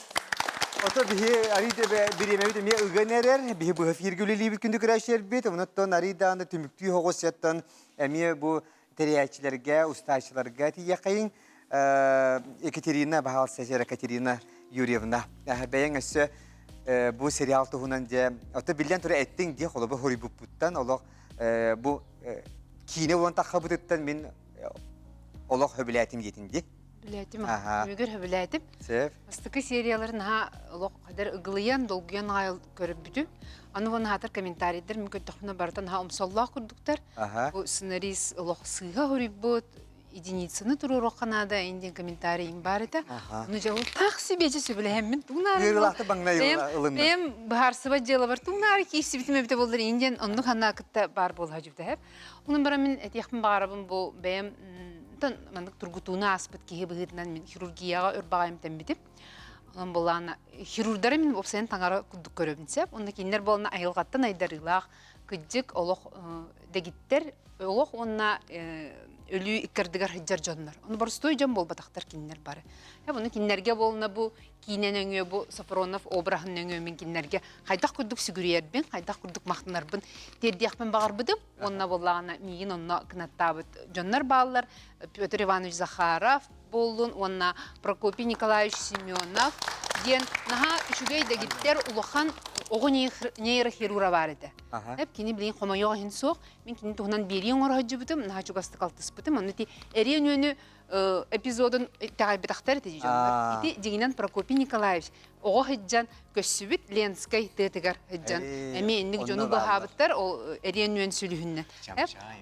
Ото биһи арый да бириэмэбит эмиэ ыган эрэр. Биһи быһа эфиргэ үлэлиибит күндү көрөөччүлэрбит. Онуттан арый даҕаны түмүктүү оҕус сыаттан эмиэ бу тэрийээччилэргэ, устааччыларга тиийиэххэйиҥ. Екатерина, баһаалыста Екатерина Юрьевна. Бэйэҥ өссө бу сериал туһунан дьэ, ото биллэн турар эттиҥ дии, холобур хоруйбуппуттан олох бу киинэ буолан таххабытыттан мин олох хөбүлээтим диэтин дии. Хөбүлээтим. Түмүгэр хөбүлээтим. Сөп. Бастакы серияларын наһаа олох хадэр ыгылыйан, долгуйан аҕай көрбүтүм. Аны уонна хаатар комментарийдар мин көрдөхпүнэ барыта наһаа омсоллоох курдуктар. Бу сценарист олох сыыһа хоруйбут, единицаны туруоруохха наада ин диэн комментарийым баар этэ. Ону дьэ ол таах сибиэчэ сөбүлэһэммин тугунаары Ыарыылаахты баҥнай ылынным. Бэйэм быһаарсыбат дьыалабар тугунаары киирсибитим эбитэ буоллар ин диэн оннук ханна кытта баар буолла дьүбтэһэп. Онон баран мин этиэхпин баҕарабын бу бэйэм маннык тургутууну ааспыт киһи быһыытынан мин хирургияҕа өр баҕайым тэммитим. Онон буоллаҕына хирурдары мин уопсайынан таҥара курдук көрөбүн сөп. Онно кинилэр буолна айылҕаттан айдарыылаах кыдьык олох дэгиттэр олох уонна өлүү иккардыгар сылдьар дьоннор. Ону боростуой дьон буолбатахтар кинилэр бары. Ону кинилэргэ буолна бу киинэ нөҥүө бу Софронов обраһын нөҥүө мин кинилэргэ хайдах курдук сүгүрүйэрбин, хайдах курдук махтанарбын тиэрдиэхпин баҕарбытым. Уонна буоллаҕына миигин онно кынаттаабыт дьоннор бааллар. Петр Иванович Захаров буоллун уонна Прокопий Николаевич Семенов диэн наһаа үчүгэй дэгиттэр улахан оҕо нейрохирурга баар этэ. Эп кини билигин хомойуох иһин суох. Мин кини туһунан биэрии оҥоро сылдьыбытым, наһаа чугастык алтыспытым. Онно ити эриэн үөнү эпизодун итэҕэйбэтэхтэр ити дьоннор. Ити дьиҥинэн Прокопий Николаевич оҕо сылдьан көссүбүт Ленскэй тыатыгар сылдьан эмиэ инник дьону быһаабыттар ол эриэн үөн сүлүһүннэ.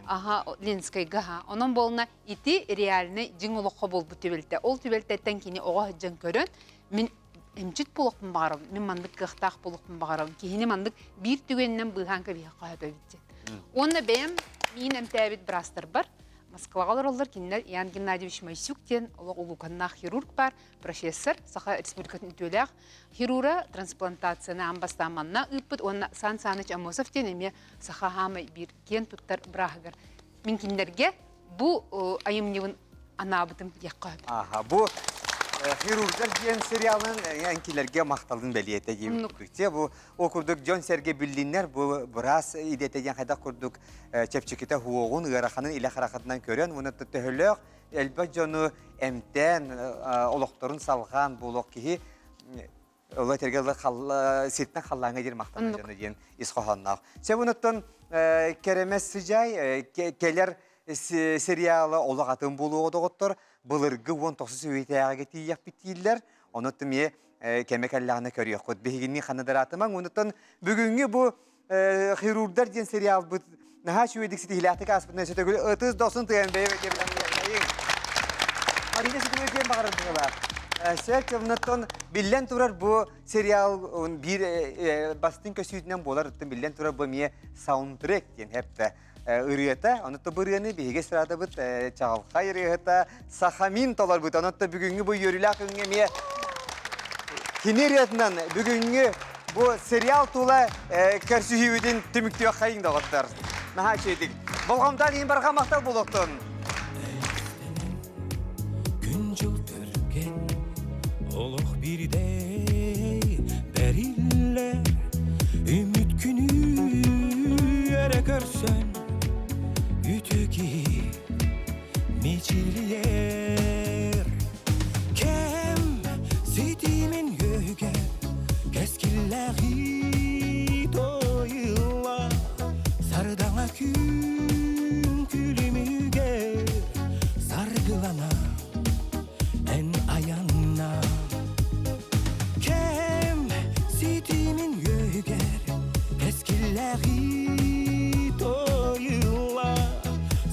Аха Ленскэйгэ аха. Онон буолна ити реальный дьиҥ олоххо буолбут түбэлтэ. Ол түбэлтэттэн кини оҕо сылдьан көрөн мин эмчит буолуохпун баҕарабын, мин маннык кыахтаах буолуохпун баҕарабын, киһини маннык биир түгэнинэн быыһаан кэбиһиэххэ сөп эбит диэн. Уонна бэйэм миин эмтээбит быраастарбар Москваҕа олороллор, кинилэр Ян Геннадьевич Майсюк диэн олох улууканнаах хирург баар, профессор, Саха Республикатын үтүөлээх хирура, трансплантацияны аан бастаан манна ыыппыт уонна Сан Саныч Амосов диэн эмиэ саха хаамай биир киэн туттар бырааһыгар. Мин кинилэргэ бу айымньыбын анаабытым диэххэ сөп. Аха, бу хирургар диэн сериалын эҥкилэргэ махталын бэлиэтэ диэбит. Бу Ол курдук дьон-сэргэ биллиннэр бу быраас идэтэ диэн хайдах курдук чэпчэкитэ уһуоҕун, ыараханын илэ харахатынан көрөн, уонна төһөлөөх элбэх дьону эмтээн, олохторун салҕаан буолуох киһи ол этэргэ сиртэн халлааҥҥа диир махтанар дьоно диэн ис хоһоонноох. Сөп онуттан Кэрэмэс Сыдьаай кэлэр сериала олох атын буолуоҕа доҕоттор былыргы 19 үйэтээҕигэ тиийиэхпит дииллэр. Онон эмиэ кэмэ кэллэҕинэ көрүөххүт. Биһигини ханна да ыраатымаҥ. Онуттан бүгүҥҥү бу хирурдар диэн сериалбыт наһаа үчүгэйдик ситиһиилээхтик ааспытын өссө төгүл ытыс дохсун тыйан бэйэ бэйэ Марина Ситимир диэн баҕарар быһыылаах. Сөп оннуттан биллэн турар бу сериал биир бастыҥ көстүүтүнэн буолар биллэн турар бу эмиэ саундтрек диэн хэптэ ырыата. Онуттан бу ырыаны биһиги эстрадабыт чаҕылхай ырыаһыта Сахамин толорбут. Онуттан бүгүҥҥү бу үөрүүлээх күҥҥэ эмиэ кини ырыатынан бүгүҥҥү бу сериал тула көрсүһүүбүтүн түмүктүөххэйиҥ доҕоттор. Наһаа үчүгэйдик. Болҕомтоон иһин барҕа махтал буолуохтун. Күн-дьыл түргэн, олох биирдэй бэриллэр Үмүт күнү эрэ көрсөн үтүө киһи мичилийэр Кэм ситимин үөһүгэр кэскиллээҕи тойулла Сардаҥа күн күлүмүгэр саргылана эн айанна Кэм ситимин үөһүгэр кэскиллээҕи тойулла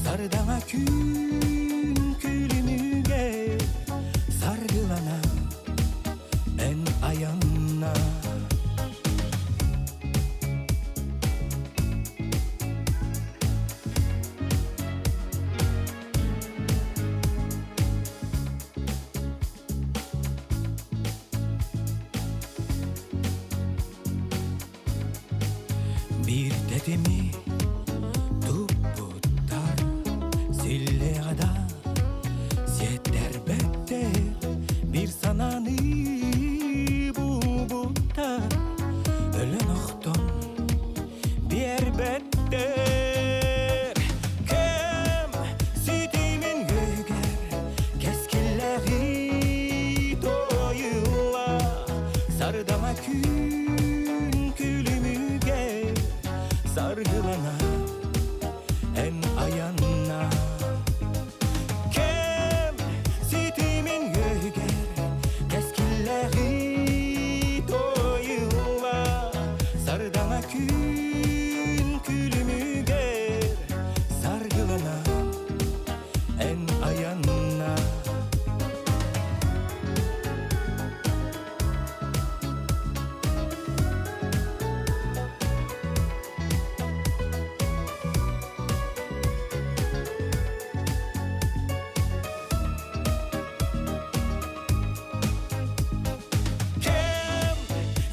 Сардаҥа күн күлүмүгэр саргылана эн айанна ситими туппуттар Силлиэҕэ да сиэттэрбэттэр Биир санааны булбуттар Өлөн охтон биэрбэттэр Кэм ситимин үгэр кэскиллээҕи туойулла Сардаҥа күн күлүмүгэр саргылана эн айанна Кэм ситимин үгэр кэскиллээҕи туойулла Сардаҥа күн күлүмүгэр саргылана эн айанна Кэм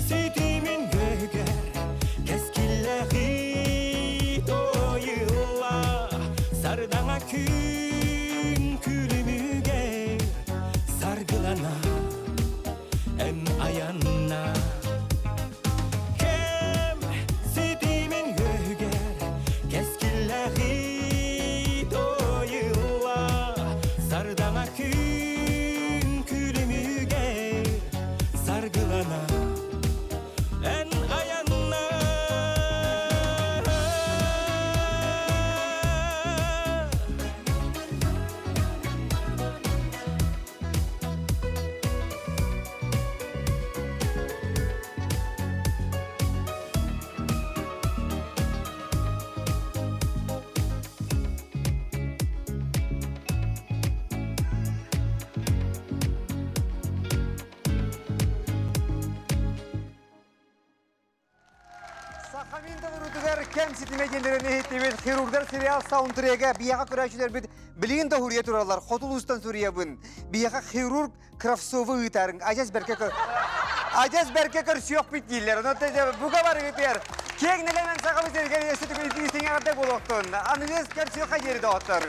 ситимин үөгэр кэскиллээҕи туойулла Сардаҥа күн күлүмүгэр саргылана эн айанна Кэм ситимин үөгэр кэскиллээҕи туойулла Сардаҥа күн күлүмүгэр саргылана эн айанна Сахамин толоруутугар кэм ситимэ диэннэрин иһиттибит. Хирурдар сериал саундтрега биһиэхэ көрөөччүлэрбит билигин да уһуруйа тураллар. Хоту улуустан суруйабын. Биһиэхэ хирург Кравцовы ыытарыҥ. Адьас бэркэ көр... Адьас бэркэ көрсүөхпүт дииллэр. Онон бука барыгытыгар киэҥ нэлэмэн сахабыт сиригэр өссө түгэн истиҥ эҕэрдэ буолуохтун. Аныгыс көрсүөххэ диэри доҕоттор.